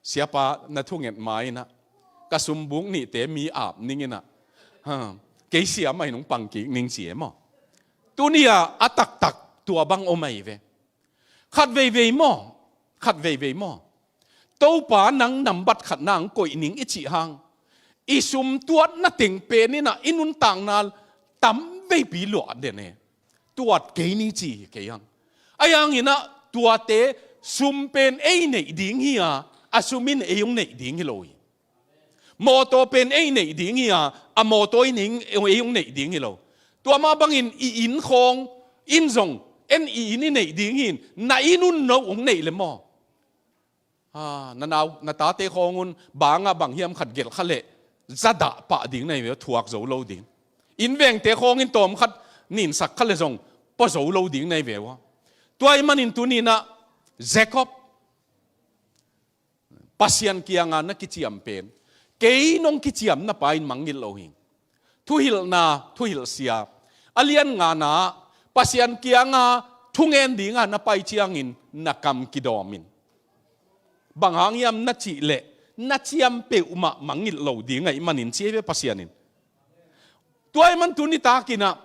"Siapa, na thunget ma inah ka sumbuk nihte mi ap ning inah, ha, kei sia mah in hong pang kik ning," ci e maw. Tuni-ah a taktak tua bang om ahi ve. Khat veivei maw, khat veivei maw, Topa nang nambat khat nang koih ning i cih hang, i sum tuatna teng pen inah i nuntakna tam veipi luah den e. Tuat kei ni ci hi kei hang. Ahi hang inah tuate sum pen ei neih ding hi-a, a sum in ei hong neih ding hi lo hi. Mawtaw pen ei neih ding hi-a, a mawtaw in ei hong neih ding hi lo. Tua mah bangin i inn khawng in zong en i inn i neih ding hi-in, na inn un no hong neih le maw? Ah, na nau, na tate khawng un bangah bang hiam khat gelh kha leh zadah pah ding na hi ve, thuak zo lo ding. Inn vengte khawng in tawm khat ninsak kha le zong pua zo lo ding na hi ve ua. Tua ahih manin tuni inah Jacob, Pasian kianga na kiciam pen, kei nong kiciamna pa in mangngilh lo hing. Thuhilhna, thuhilhsia a lian ngana, Pasian kianga thungen dinga na pai ciangin na kam kidawm in. Bang hang hiam na cih leh na ciam peuhmah mangngilh lo ding ahih manin ci hi ve Pasian in. Tua ahih man tuni tak inah,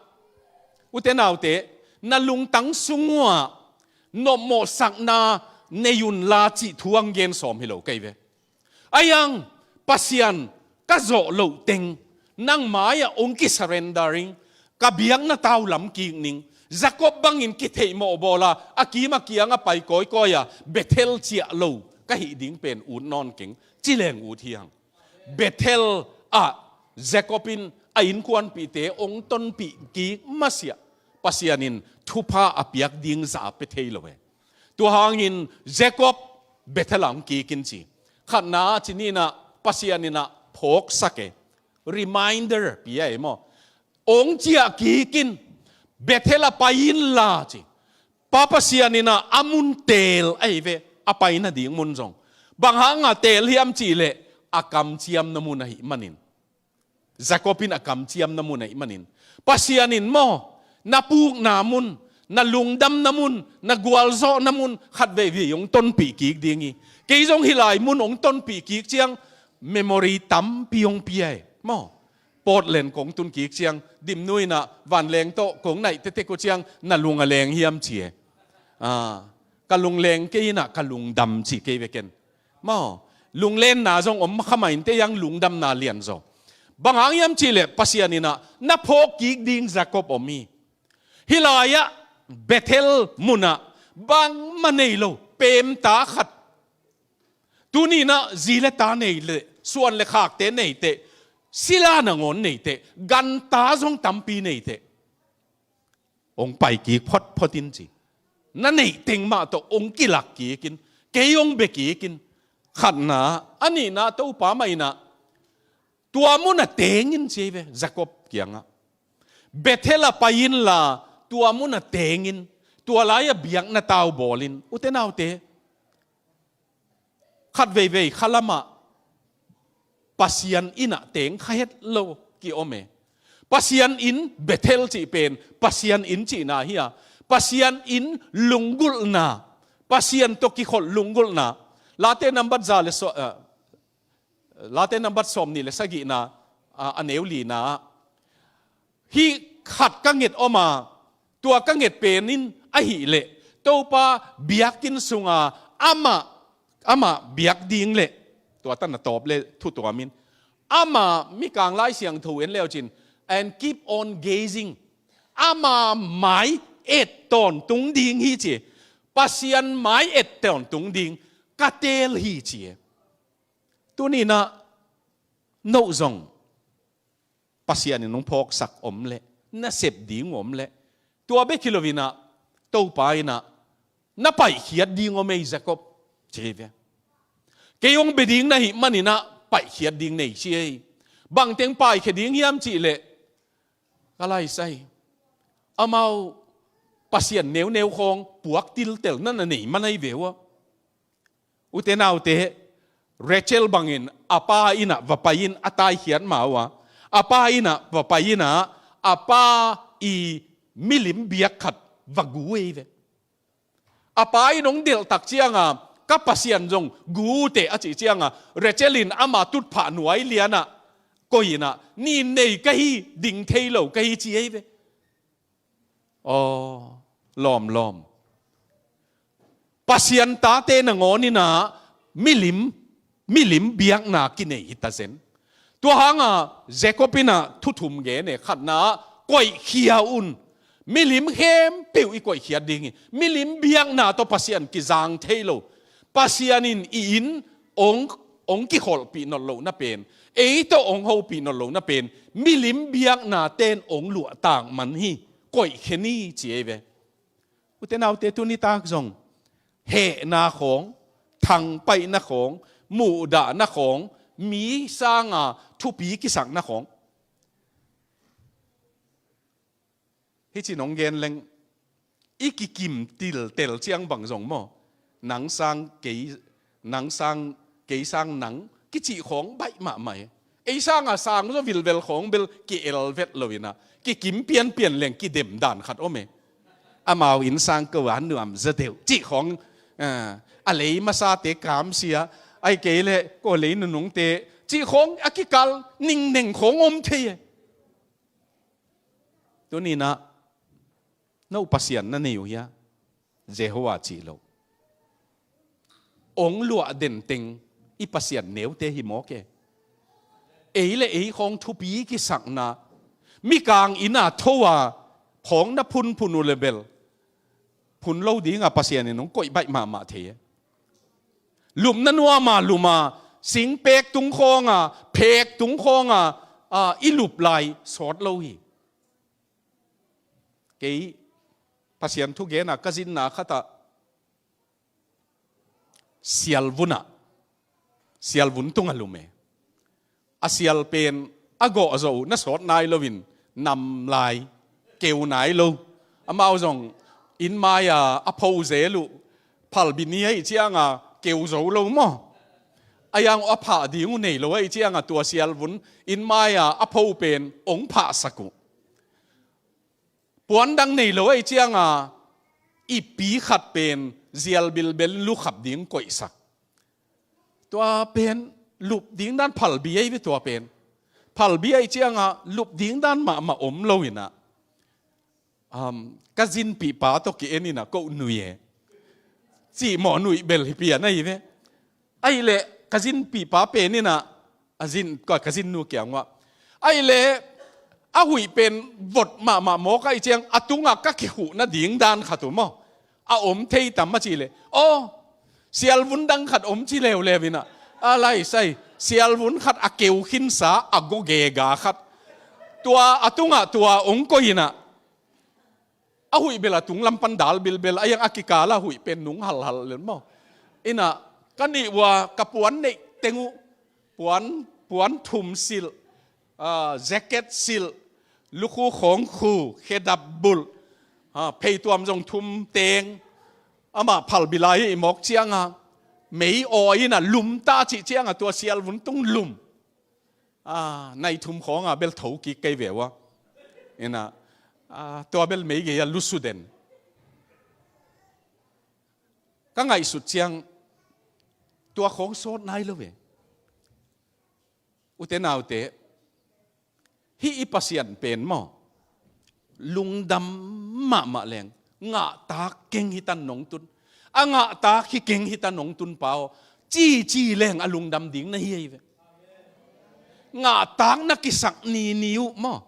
ute naute, na lungtang sung uah nopmawhsakna nei unla cih thu ang gen sawm hi lo kei ve. Ahi hang, Pasian ka zawh loh teng nang mai-ah hong kisurrender ing, ka biakna tau lam kik ning, Jacob bangin kitheih mawhbawl a, a kim a kiang a pai kawikawi a, Bethel ciah lo ka hih ding pen ut nawn keng, ci leng ut hi hang. Bethel ah Jacob in a innkuanpihte hong tonpih kik masiah Pasian in thupha a piak ding zah a pia thei lo e. Tua hangin Jacob Bethel ah hong kik in ci. Khatna ah ci ni inah Pasian inah phawksak e. Reminder pia e maw. Hong ciah kik in, Bethel ah pai inla ci. Pa Pasian inah a mun teel ahi ve, a pai nading mun zong. Bang hanga teel hiam cih leh a kamciamna mun ahih manin. Jacob in a kamciamna mun ahih manin. Pasian in maw, na pukna mun, na lungdamna mun, na gualzawhna mun khat veivei hong tonpih kik ding hi. Kei zong hih lai mun hong tonpih kik ciang memory tampi hong pia e maw. Portland kong tun kik ciang, Dimnu inah vanleng tawh kong naih tektek uh ciang, na lung a leng hiam ci e. Ah, ka lungleng kei inah ka lungdam ci kei ve ken. Maw, lunglenna zong om kha mah inteh, hiang lungdamna lianzaw. Bang hang hiam cihleh Pasian inah na phawk kik ding Jacob om hi. Hih lai-ah Bethel munah bangmah nei lo, peemta khat. Tuni inah zi le ta nei leh, suan le khakte nei teh, sila nangawn nei teh, ganta zong tampi nei teh, hong pai kik photphot in ci. Na neih teng mah tawh hong kilak kik in, kei hong bia kik in. Khatna, a nihna Topa mah inah tua munah teng in ci ei ve, Jacob kiangah. Bethel ah pai inla, tua munah teng in, tua lai-ah biakna tau bawl in. Ute naute, khat veivei khalamah Pasian innah teng kha het lo ki-om e. Pasian inn Bethel cih pen Pasian inn cihna hi a, Pasian inn lunggulhna, Pasian tawh kikholh lunggulhna. Late nambat za le so, eh, Late nambat sawmnih le sagihna, ah, a neu lina ah, hih khat ka nget om a, tua ka nget pen in ahih leh Topa biakinn sunga amah, amah biak ding leh, tua tan a tawp le thu tuam in, ama, Mikang Lai Siangtho en leucin, "And keep on gazing." Ama mai et tawntung ding hi ci. Pasian mai et tawntung ding ka teel hi ci. Tuni inah noh zong Pasian in hong phawksak om leh, na sep ding om leh, tua bek hi lo inah Topa inah na paihkhiat ding om ei Jacob, ci hi ve. Kei hong bia ding na hih man inah paihkhiat ding nei ci ei. Bangteng paikhia ding hiam cihleh, ka laisai, amau pasian neuneu khawng puak tiltel na na nei man ahi ve uh a. Ute naute, Rachel bangin a pa innah va pai in a taikhiat ma uh a, a pa innah va pai inah a pa i milim biak khat va gu ei ve. A pa in hong delhtak cianga, "Ka Pasian zong gu uh teh," a cih cianga, Rachel in ama tutphah nuai lianah koih inah, "Nin nei ka hi, ding thei lo ka hi," ci ei ve. Aw, lawmlawm. Pasian tate nangawn inah milim, milim biakna kinei hi ta zen. Tua hanga Jacob inah thu thum gen e, khatna ah koihkhia un. Milim khempeuh i koihkhiat ding hi. Milim biakna tawh Pasian kizang thei lo. Pasian in i inn hong, hong kikholhpih nawn lohna pen, ei tawh hong hopih nawn lohna pen milim biakna ten hong luahtak man hi. Koihkhia ni ci ei ve. Ute naute, tuni tak zong hehna khawng, thangpaihna khawng, muhdahna khawng, mi sanga thupi kisakna khawng, hih ci-in hong gen leng, i kikim tiltel ciang bang zong maw, nang sang kei, nang sang kei sang nang kicih khawng baih mahmah e. Ei sanga sang zaw vilvel khawng bel ki-el vet lo inah, kikim pianpian leng kidem dan khat om e. Amau inn sang ko a nuam zaw deuh cih khawng, ah, a lei masate kamsia, ahih kei leh ko lei nunungte cih khawng a kikal ningneng khawng om thei e. Tuni inah, no Pasian na nei uh hia? Jehovah cih lo. Hong luah denteng i pasian neute hi mawk e. Ei le ei khawng thupi kisakna, Mikang inn a tho a khawng na phunphun uh le bel, phun lo dinga Pasian in hong koih baih mahmah thei e. Lupna nuama luma, singpek tung khawnga, phek tung khawnga, a, i lup lai sawt lo hi. Kei Pasian thugena ka zinna khatah sialvunah, sialvun tungah lum e. A sial pen a gawh zawh uh na sawt nai loin nam lai keu nai lo. Amau zong inn mai-a a pho zel uh, phalbi ni ahih cianga keu zo lo maw? A yang uh a phah ding uh nei lo ahih cianga tua sialvun inn mai-a a pho pen hong phahsak uh. Puan dang nei lo ahih cianga ippi khat pen zial bilbel lukhap ding koihsak. Tua pen lup ding dan phalbi ahi ve tua pen. Phalbi ahih cianga lup ding dan mahmah om lo inah, um, ka zinpihpa tawh ki-en inah ko nui e. cih mawh nuih bel hi pian ahi ve. Ahih leh ka zinpihpa pen in ah, a zin, ka, ka zinnu kiang uah, ahih leh a huih pen vot mahmah mawk ahih ciang a tungah ka kihuh nading dan khat uh maw, a om thei tam a cih leh, aw, sialvun dang khat om ci leuleu in ah, a lai sai, sialvun khat a keu khinsa a gawgega khat, tua a tungah tua ong koih in ah, a huih bel a tung lam pan dal bilbel, a iang a kikal a huih pen nung halhal lel maw. In ah ka nih uh a ka puan neih teng uh, puan, puan thum silh, ah, jacket silh, lukhu khawng khu, khedap bulh, ah, pheituam zong thum teng, amah phalbi lai i mawk ciang a, mei awi in ah lum ta cih ciang a tua sialvun tung lum. Ah, nai thum khawng a bel tho kik kei ve uh a. In ah, ah, tua bel mei gei a lusu den. Ka ngaihsut ciang tua khawng sawt nai lo ve. Ute naute, hih i Pasian pen maw, lungdam mahmah leng, ngahtak keng hi tan nong tun, a ngahtak hi keng hi tan nong tun pa aw, cici leng a lungdam ding na hi ahi ve. Ngahtak na kisak nini uh maw,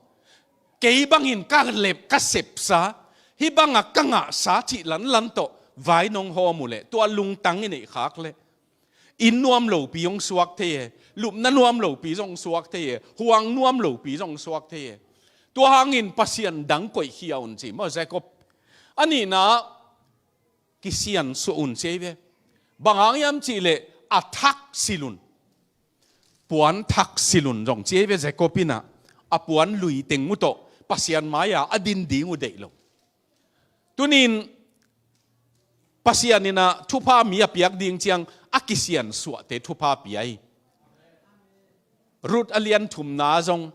kei bangin ka lep ka sepsa, hih bangah ka ngahsa cih lanlan tawh vai nong hawm uh leh, tua lungtang i neih khak leh, inn nuam lopi zong suak thei e, lupna nuam lopi zong suak thei e, huang nuam lopi zong suak thei e. Tua hangin Pasian dang koihkhia un ci maw, Jacob. A nihna, kisiansuah un ci ei ve. Bang hang hiam cih leh a thak silh un. Puan thak silh un zong ci ei ve, Jacob in ah a puan lui teng uh tawh Pasian mai-a a din ding uh deih lo. Tunin Pasian in ah thupha mi a piak ding ciang a kisiansuahte thupha pia hi. Ruth a lian thumna zong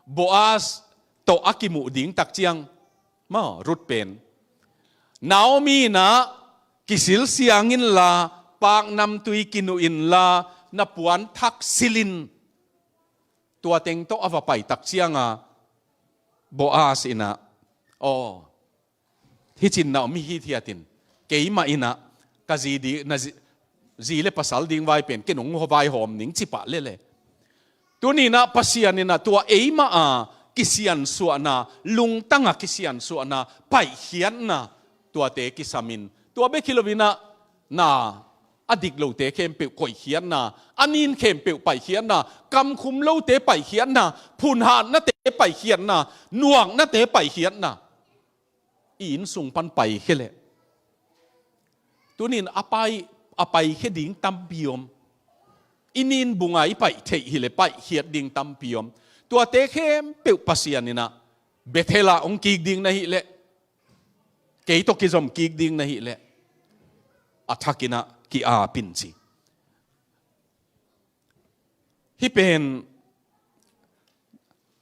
Boaz tawh a kimuh ding tak ciang, maw, Ruth pen, Naomi in ah kisil siang inla, paknamtui kinuh inla, na puan thak silh in, tua teng tawh a va pai tak ciang a, Boaz in ah, aw, hih cin Naomi hithiat in, keimah in ah ka zi ding, na zi, zi le pasal ding vai pen ken ong vaihawm ning ci pah lel e. Tuni in ah Pasian in ah tua eimah a kisiansuahna, lungtang a kisiansuahna, paihkhiatna, tuate kisam in, tua bek hi lo in ah, na, a dik lote khempeuh koihkhiatna, a nin khempeuh paihkhiatna, kamkhum lote paihkhiatna, phunhatnate paihkhiatna, nuaknate paihkhiatna, i inn sung pan paikhia leh, tunin a pai, a paikhia ding tampi om. I nin bung a i paih theih hi leh paihkhiat ding tampi om. Tuate khempeuh Pasian in ah Bethel ah ong kik ding na hih leh, kei tawh kizom kik ding na hih leh, a thak in ah ki-ap in ci. Hih pen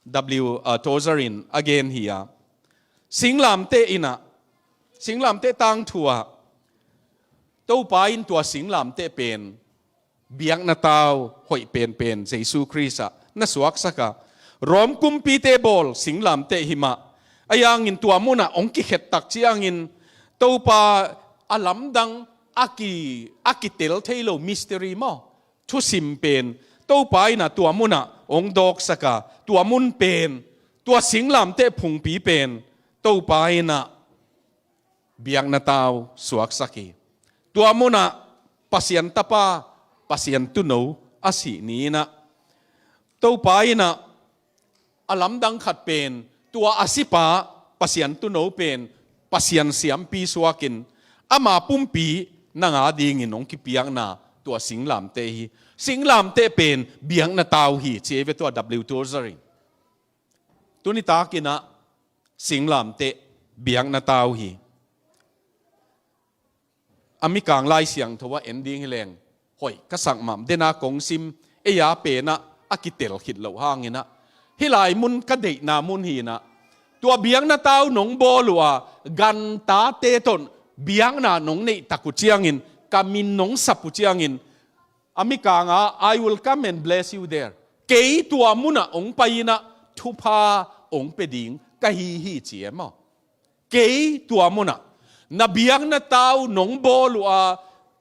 W, uh, Tozer in a gen hi a, singlamteh in ah, singlamteh tangthu ah, Topa in tua singlamteh pen biakna tau hoih penpen Jesu Khrist ah na suaksak a, Rom kumpite bawl singlamteh hi mah. Ahi hangin tua munah hong kikhet tak ciangin Topa a lamdang a ki, a kitel thei lo mystery maw, thusim pen Topa in ah tua munah hong dawksak a, tua mun pen, tua singlamteh phungpi pen Topa in ah biakna tau suaksak hi. Tua munah Pasian Tapa, Pasian Tuuno a sih ni in ah, Topa in ah a lamdang khat pen, tua a sipa, Pasian Tuuno pen Pasian siampi suakin, ama pumpi nang a dingin hong kipiakna tua singlamteh hi. Singlamteh pen biakna tau hi, ci ei ve tua W. Tozer in. Tuni takin ah singlamteh biakna tau hi. A Mikang Lai Siangtho ah en ding hi leng hoih ka sak mah, dena kong sim, ei a pen ah a kitel khit loh hangin ah, hih lai mun ka deihna mun hi in ah, tua biakna tau nong bawl uh a, gantate tawh biakna nong neih tak uh ciangin, ka min nong sap uh ciangin, a Mikang ah, "I will come and bless you there." Kei tua munah hong pai in ah thupha hong pia ding ka hi hi, ci e maw. Kei tua munah, na biakna tau nong bawl uh a,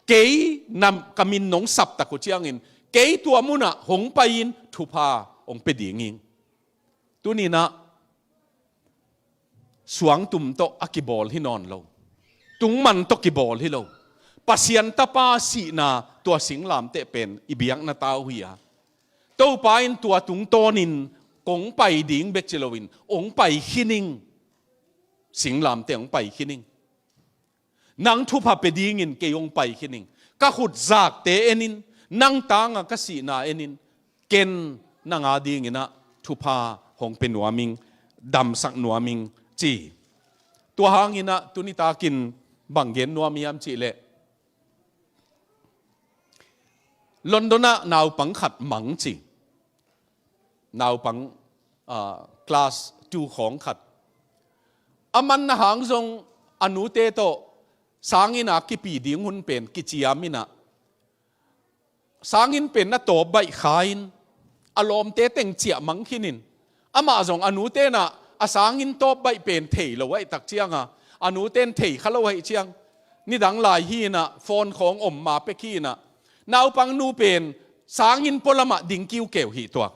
Kei na ka min nong sap tak uh ciangin, kei tua munah hong pai-in thupha hong pia ding ing. Tuninah suangtum tawh a kibawl hi nawn lo. Tungman tawh kibawl hi lo. Pasian tapa sihna tua singlamteh pen i biakna tau hi a. Topa in tua tungtawnin kong pai ding bek ci loin, hong pai khin ing. Singlamteh hong pai khin ing. Nang thupha pe dingin kei hong pai khin ing. Ka khut zakte enin, nang tanga ka sihna enin, ken nang a dinginah thupha hong pe nuam ing, damsak nuam ing ci. Tua hanginah tunitakin bang gen nuam hiam cihleh, London ah naupang khat mang ci. Naupang, ah, class two khawng khat. A manna hang zong a nute tawh sanginn a kipi ding hun pen kiciam inah, sanginn pen na tawp baih kha-in, a lawmte teng ciah mang khinin, amah zong a nute inah a sanginn tawp baih pen thei lo ahih tak cianga, a nute in thei kha lo ahih ciang, nidang lai hi inah, phone khawng om ma pek hi inah, naupang nu pen sanginn pualamah ding kiukeu hi tuak.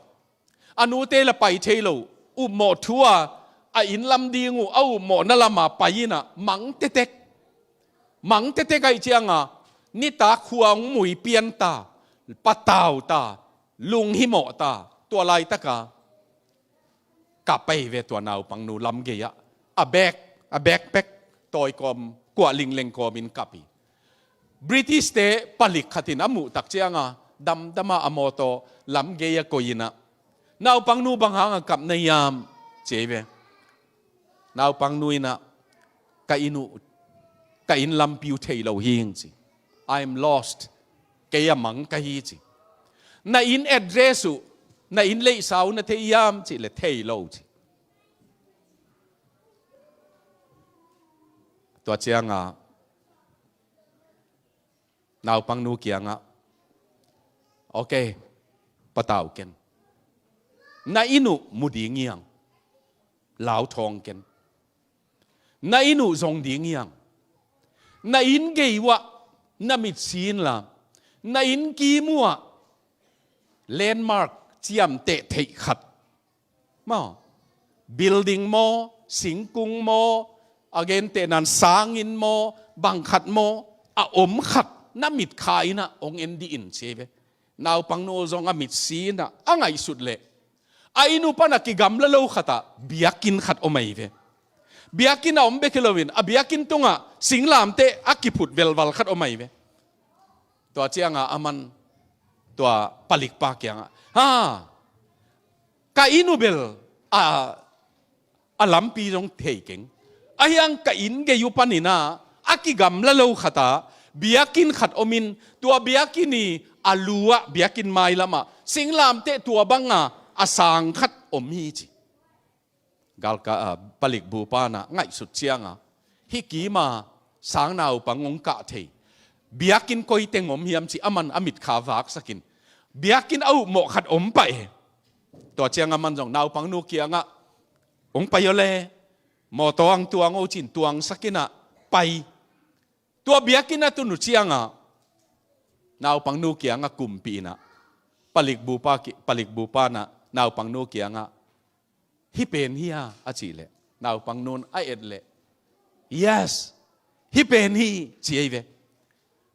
A nute la pai thei lo, upmawh thu a, a inn lam ding uh a upmawhna lama pai inah mang tetek. Mang tetek ahih cianga, nitak khua hong mui pian ta, patau ta, lunghimawh ta, tua laitaka ka pai ve tua naupangnu lamgei-ah, a bag, a backpack, tawikawm, kuah lingleng kawmin kap hi. British-te palik khatin a muh tak cianga, damdama a mawtaw lamgei-a koih inah, naupangnu bang hanga kap na hiam, ci ei ve. Naupangnu inah, ka inn uh, ka inn lampi uh thei lo hi ing ci. I'm lost. Kei a mang ka hi ci. Na inn address uh, na inn leihsa uh na thei hiam cihleh thei lo ci. Tua cianga naupangnu kiangah, okay, patau ken. Na inn uh mu ding hiang, lauthawng ken. Na inn uh zong ding hiang. Na inn gei uhah na mitsi inla, na inn kim uhah landmark ciamteh theih khat maw, building maw, singkung maw, a gentehnan sanginn maw, bang khat maw, a om khat na mitkha inah hong en dih in ci ei ve. Naupangnu zong a mitsi inah a ngaihsut leh, a inn uh pana kigamla lo khatah biakinn khat om ahi ve. Biakinn a om bek hi loin, a biakinn tungah singlamteh a kiphut velval khat om ahi ve. Tua cianga aman tua palikpa kiangah, ha, ka inn uh bel a, a lampi zong thei keng. Ahi hang ka inn gei uh paninah a kigamla lo khatah biakinn khat omin, tua biakinn i a lu-ah, biakinn mailamah singlamteh tua banga a sang khat om hi ci. Galka, ah, palikbupa inah ngaihsut cianga, hih kima sang naupang hong kah thei, biakinn koi teng om hiam ci aman a mitkha vaksakin, biakinn a upmawh khat om pah e. Tua cianga aman zong naupangnu kiangah, hong pai aw le, mawtaw ang tuang aw cin tuangsak inah pai. Tua biakinn a tun uh cianga naupangnu kiangah kumpih inah, palikbupa ki-, palikbupa inah naupangnu kiangah, hih pen hi a, a cih leh, naupangnu in a et leh, yes, hih pen hi ci ei ve.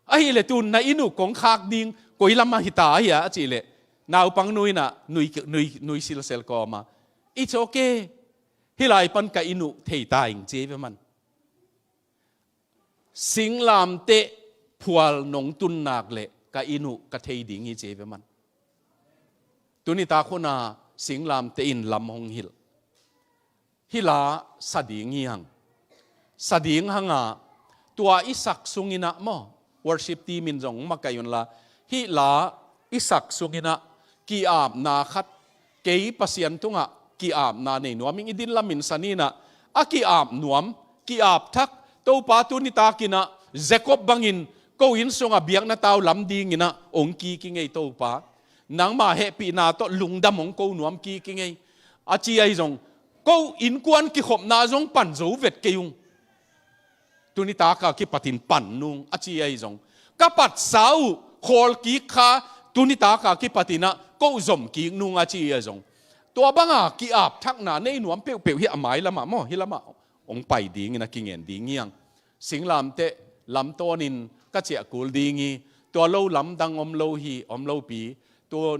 Ahih leh tun na inn uh kong khak ding koi lamah hi ta ahi a, a cih leh, naupangnu inah nui, nui, nui silsel kawma, it's okay, hih lai pan ka inn uh thei ta ing ci ei ve man. Singlamteh phual nong tun nak leh ka inn uh ka thei ding hi ci ei ve man. Tunitak huna singlamteh in lam hong hilh. Hih la sa ding hi hang. Sa ding hanga tua i sak sunginah maw, worship team in zong makaih unla, hih la i sak sunginah ki-apna khat, kei Pasian tungah ki-apna nei nuam ing, i din lamin sa ninah, a ki-ap nuam, ki-ap thak, Topa tunitakinah Jacob bangin ko inn sungah biakna tau lam dinginah hong kik ing ei Topa. Nangma hehpihna tawh lungdam hong ko nuam kik ing ei, a ci ahi zong, ko innkuan kikhopna zong pan zo vet kei ung. Tunitaka kipatin pan nung a ci ahi zong, Ka patsa uh khawl kik kha, tuni taka kipatin ah ko zom kik nung a ci hi a zong. Tua banga ki-ap thakna nei nuam peuhpeuh hi a mai lamah maw, hih lamah hong pai dingin a kingen ding hi hang. Singlamteh lamtawnin ka ciah kul ding hi. Tua lo lamdang om lo hi, om lopi. Tua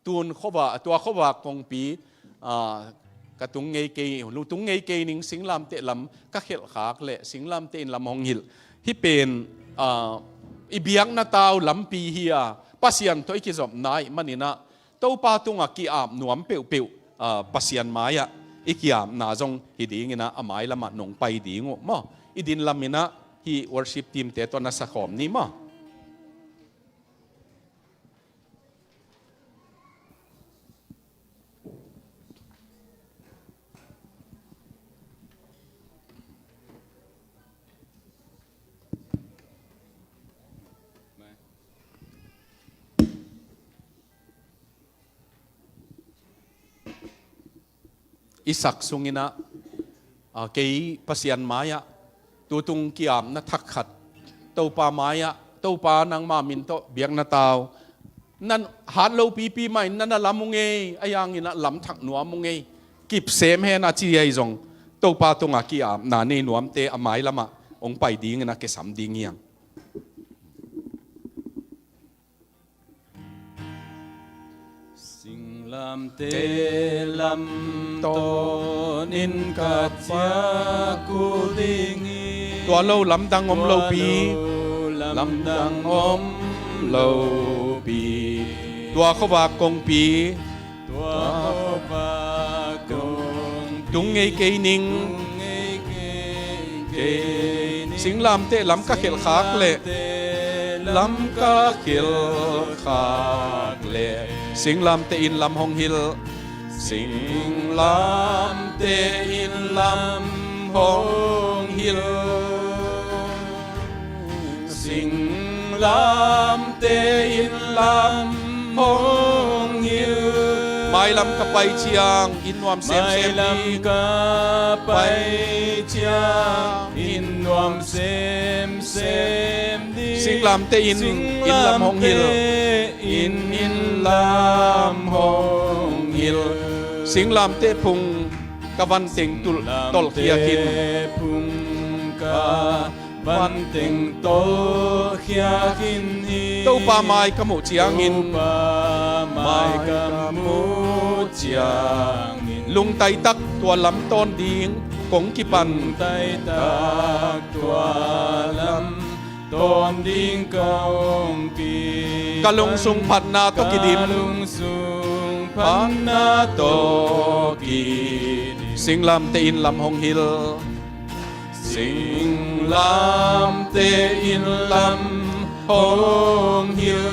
tun khuavak, tua khuavak kongpi, ah, ka tung ngei kei, lu tung ngei kei ning, singlamteh lam ka khelh khak leh, singlamteh in lam hong hilh. Hih pen, ah, i biakna tau lampi hi a, Pasian tawh i kizopna ahih manin ah, Topa tungah ki-ap nuam peuhpeuh, ah, Pasian mai-ah i ki-apna zong hi dingin ah, a mai lamah nong pai ding uh maw. I din lamin ah, hih worship team-te tawh na sakhawm ni maw. I sak sungin ah, ah, kei Pasian mai-ah tutung ki-apna thak khat, Topa mai-ah, Topa nangma min tawh biakna tau, nan hat lopipi mah in na na lam uh ngei, a yangin ah lam thak nuam uh ngei, kipsem hen a ci ahi zong, Topa tungah ki-apna nei nuamte a mai lamah hong pai dingin a kisam ding hi hang. Singlamteh lam tawnin ka ciah kul ding hi. Tua lo lamdang om lopi. Tua lo lamdang om lopi. Tua khuavak kongpi. Tua khuavak kongpi. Tung ngei kei ning. Tung ngei kei kei ning. Singlamteh lam ka khelh khak leh. Lam ka khelh khak leh. Singlamteh in lam hong hilh. Singlamteh in lam hong hilh. Singlamteh in lam hong hilh. Mailam ka pai ciang inn nuam semsem ding. Mailam ka pai ciang inn nuam semsem ding. Singlamteh in inn lam hong hilh. Singlamteh in inn lam hong hilh. Singlamteh phung ka vanteng tul tolkhia khin. Singlamteh phung ka vanteng tolkhia khin hi. Topa mai ka muh ciangin. Topa mai ka muh ciangin. Lungtai tak tua lam tawn ding kong kipan. Lungtai tak tua lam tawn ding kong kipan. Ka lungsung phatna tawh kidim. Ka lungsung phatna tawh kidim. Singlamteh in lam hong hilh. Singlamteh in lam hong hilh.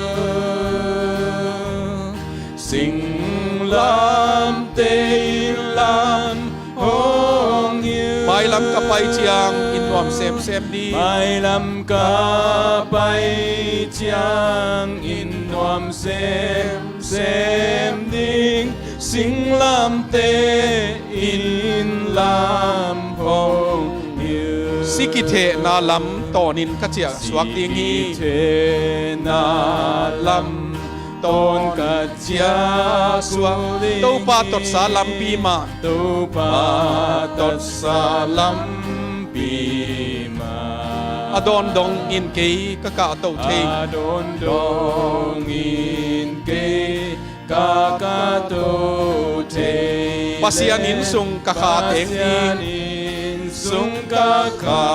Singlamteh in lam hong hilh. Mailam ka pai ciang inn nuam semsem ding. Mailam ka pai ciang inn nuam semsem ding. Singlamteh in inn lam hong hilh. Si kithehna lam tawnin ka ciah suak ding hi. Si kithehna lam tawn ka ciah suak ding. Topa totsa lampi mah. Topa totsa lampi mah. A dawn dongin kei ka kahto thei. A dawn dongin kei ka kahto thei. Pasian inn sung ka kha teng ding. Pasian inn sung ka kha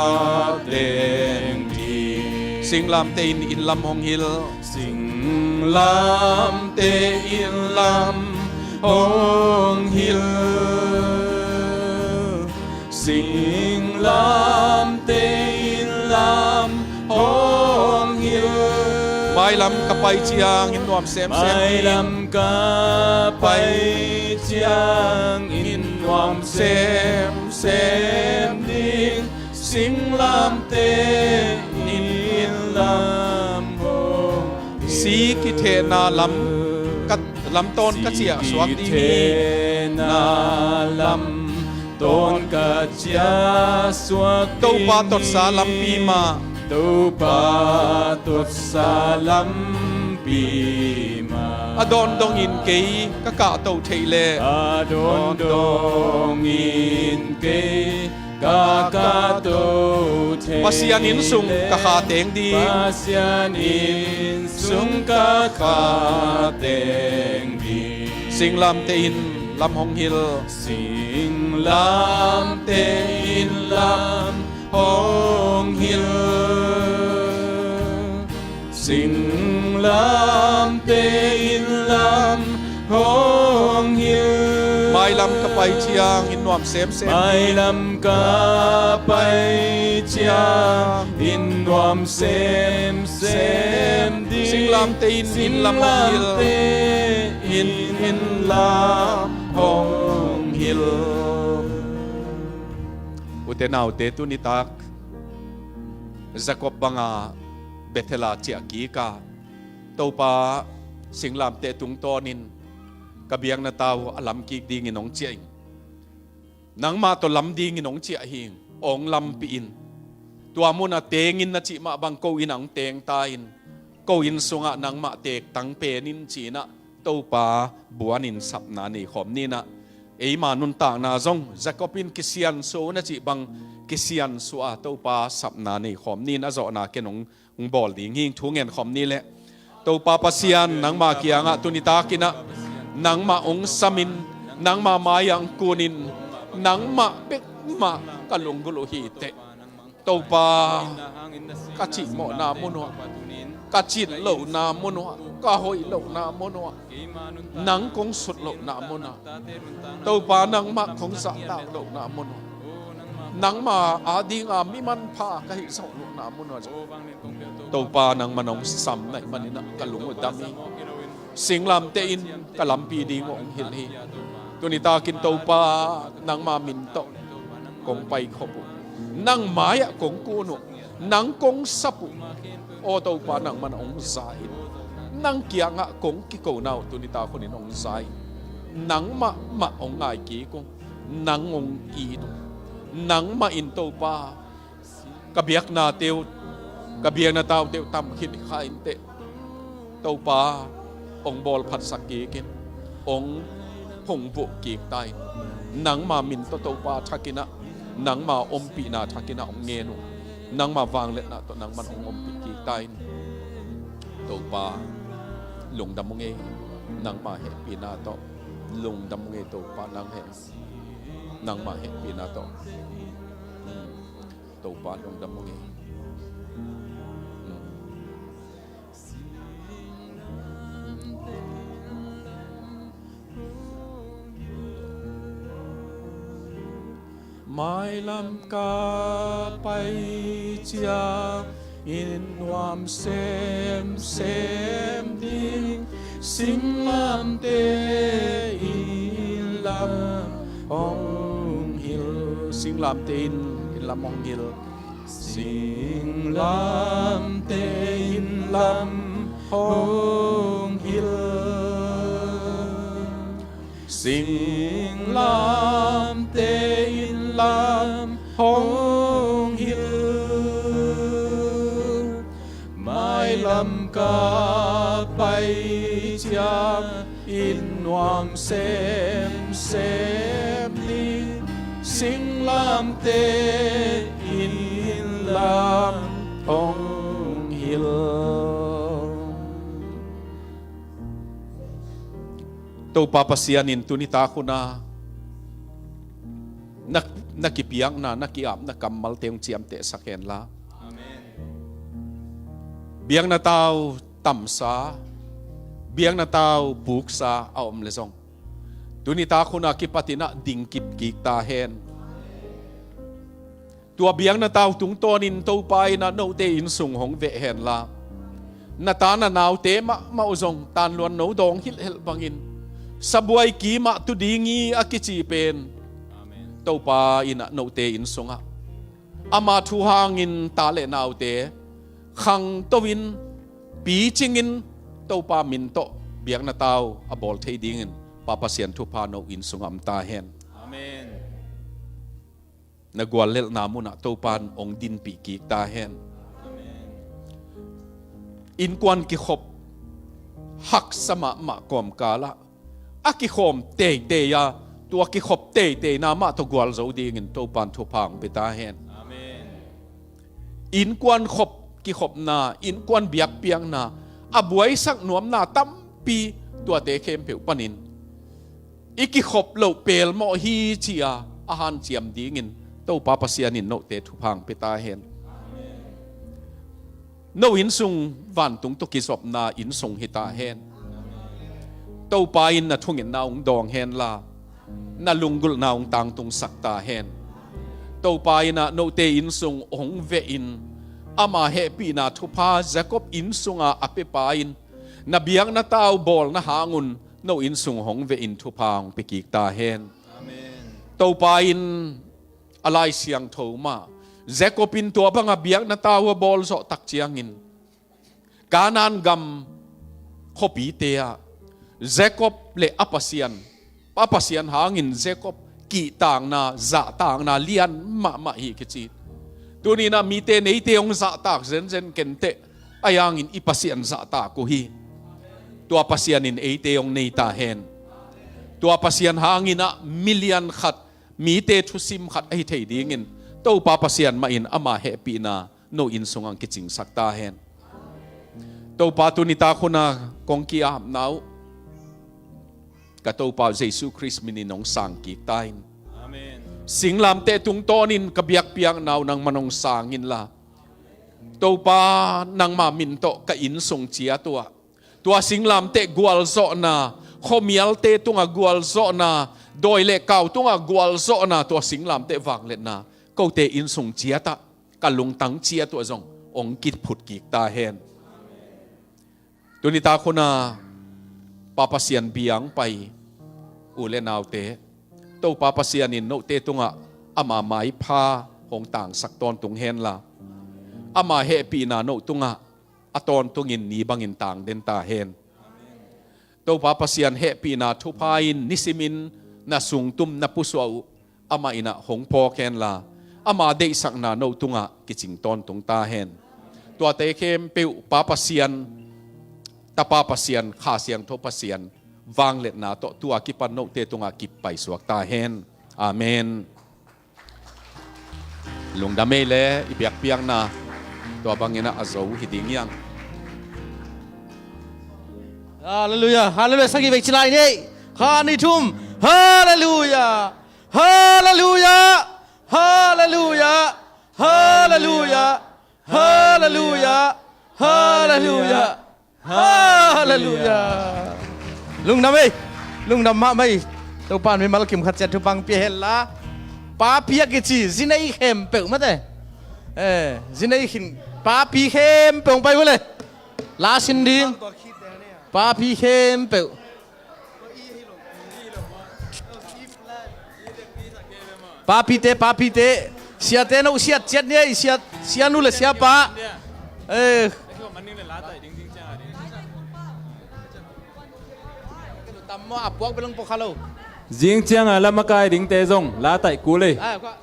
teng ding. Singlamteh in inn lam hong hilh. Singlamteh in lam hong hilh. Singlamteh in lam hong hilh. Mailam ka pai ciang inn nuam semsem ding. Mailam ka pai ciang inn nuam semsem ding. Singlamteh in inn lam hong hilh. Si kithehna lam ka, lam tawn ka ciah suak ding hi. Si kithehna lam tawn ka ciah suak ding hi. Topa totsa lampi mah. Topa tuatsa lampi mah. A dawn dongin kei ka kahto theih leh, a dawn dongin kei ka kahto theih leh, Pasian inn sung ka kha teng ding. Pasian inn sung ka kha teng ding. Singlamteh in lam hong hilh. Singlamteh in lam hong hilh. Singlamteh in lam hong hilh. Mailam ka pai ciang inn nuam semsem. Mailam ka pai ciang inn nuam semsem ding. Singlamteh in inn lam hong hilh. Singlamteh in inn lam hong hilh. Ute naute, tuni tak Jacob banga Bethel ah ciah kik a, Topa, singlamteh tungtawnin ka biakna tau a lam kik dingin hong ciah in. Nangmah tawh lam dingin hong ciah hi, hong lampih in. Tua munah teng in na cih mah bang ko inn ah hong teng ta in, ko inn sungah nangmah teek tang pen in ci-in ah Topa buanin sapna nei khawm ni in ah, eima nuntakna zong Jacob in kisiansuah uh na cih bang kisiansuah a, Topa sapna nei khawm ni in ah, a zawhna ken hong, hong bawl ding hi. Thu ngen khawm ni leh. Topa Pasian, nangmah kiangah tuni tak in ah nangmah hong samin, nangmah mai-ah hong kunin, nangmah bek mah ka lunggulh uh hi teh. Topa, ka cihmawhna mun uh ah, ka cih lohna mun uh ah, ka hoih lohna mun uh ah, nang kong sut lohna mun uh ah, Topa, nangmah kong zahtak lohna mun uh ah, nangmah adinga mi manpha ka hih zawh lohna mun uh ah, Topa, nangmah nong sam na hih manin ah ka lung uh dam hi. Singlamteh in ka lampi ding uh hong hilh hi. Tuni takin Topa, nangmah min tawh kong paikhop uh. Nang mai-ah kong kun uh. Nang kong sap uh. Aw Topa, nangmah na hong za in. Nang kiangah kong kikona uh tuni tak hunin hong za in. Nangmah mah hong ngai kik uh. Nang hong it uh. Nangmah in Topa, ka biaknate uh, ka biakna taute uh tam khit kha in teh. Topa, hong bawlphatsak kik in, hong hong buh kik ta in. Nangma min tawh Topa thak in ah, nangma ompihna thak in ah hong ngen uh. Nangma vangliatna tawh nangman hong ompih kik ta in. Topa, lungdam uh ngei. Nangma hehpihna tawh lungdam uh ngei Topa, nang heh. Nangma hehpihna tawh. Hmm. Topa lungdam uh ngei. Mailam ka pai ciang inn nuam semsem ding, singlamteh in lam hong hilh. Singlamteh in inn lam hong hilh. Singlamteh in lam hong hilh. Singlamteh in lam hong hilh. Mailam ka pai ciang inn nuam semsem ding, singlamteh in inn lam hong hilh. Topa Pasian in tuni tak hun a na, na kipiakna, na ki-apna kammalte hong ciamtehsak henla. Amen. Biakna tau tamsa, biakna tau puksa a om leh zong, tuni tak hun a kipat in ah ding kipkik ta hen. Tua biakna tau tungtawnin Topa in ah note inn sung hong veh henla, na ta na naute mahmah uh zong tanluan no dawng hilhhelh bangin, sabuai kimah tu ding hi a kici pen, Amen, Topa in ah note inn sungah ama thu hangin ta le naute khangto in, picingin, Topa min tawh biakna tau a bawl thei dingin Pa Pasian thupha no inn sungah om ta hen. Amen. Na guallelhna munah Topa in hong dinpih kik ta hen. Amen. innkuan kikhop haksa mahmah kawmkalah a kikhawm teitei a, tua kikhop teiteina mah tawh gualzo dingin Topan thupha hong pia ta hen. Amen. Innkuan khop kikhopna, innkuan biakpiakna, a buaisak nuamna tampi tuate khempeuh panin i kikhop loh pelmawh hi ci-a a hanciam dingin Topa Pasian in note thupha hong pia ta hen. No inn sung vantung tawh kizopna inn sung hi ta hen. Topa in na thungetna hong dawng hen la, na lunggulhna hong tangtungsak ta hen. Topa in ah note inn sung hong vehin ama hehpihna thupha Jacob inn sunga a piapa in na biakna tau bawlna hangun no inn sung hong vehin thupha hong pia kik ta hen. Amen. Topa in a Lai Siangtho mah Jacob in tua banga biakna tau a bawl zawh tak ciangin Kanaan gam khuapite ah Jacob le a Pasian, a Pasian hangin Jacob kihtakna, zahtakna lian mahmah hi kici. Tuni-in ah mite neite hong zahtak zenzen kenteh, a hangin i Pasian zahtak uh hi. Tua Pasian in eite hong nei ta hen. Tua Pasian hangin ah milian khat, mite thusim khat ahi thei dingin Topa Pasian mah in ama hehpihna no inn sungah kicingsak ta hen. Topa, tuni tak hun a kong ki-apna uh ka Topa uh Jesu Khrist minin hong sang kik ta in. Amen. Singlamteh tungtawnin ka biakpiakna uh nangman hong sang inla, Topa, nangma min tawh ka inn sung ciat uh ah tua singlamteh gualzawhna, khuamialte tungah gualzawhna, dawi le kau tungah gualzawhna, tua singlamteh vangliatna kote inn sung ciatah, ka lungtang ciat uh ah zong hong kiphut kik ta hen. Tuni tak hun a Pa Pasian bia hong pai u le naute, Topa Pasian in note tungah ama maipha hong tangsak tawntung henla, ama hehpihna no tungah a tawntungin ni bangin tang den ta hen. Topa Pasian hehpihna thupha in nisimin na sungtum na pusuah uh amah in ah hong phawk henla, ama deihsakna no tungah kicing tawntung ta hen. Tuate khempeuh Pa Pasian, Tapa Pasian, Kha Siangtho Pasian vangliatna tawh tua kipan note tungah kip paisuak ta hen. Amen. Lungdam ei le, i biakpiakna tua bangin ah a zo hi ding hi hang. Halleluiah, halleluiah, sagih vei ci lai ni. Khat, nih, thum. Halleluiah, halleluiah, halleluiah, halleluiah, halleluiah, halleluiah. Halleluiah. Lungdam ei. Lungdam mahmah ei. Topa in mimal kim khat ciat thupha hong pia henla. Papi a kici zi nei khempeuh mate. Eh, zi nei khin papi khempeuh hong pai uh le. La sin ding. Papi khempeuh. Papite, papite. Siate no siat ciat ni ei, siat, sia nu le sia pa. Eh. Tam maw, a puak bel hong pua kha lo. Zing ciang a lamakai dingte zong la taih kul ei. Ah, kua.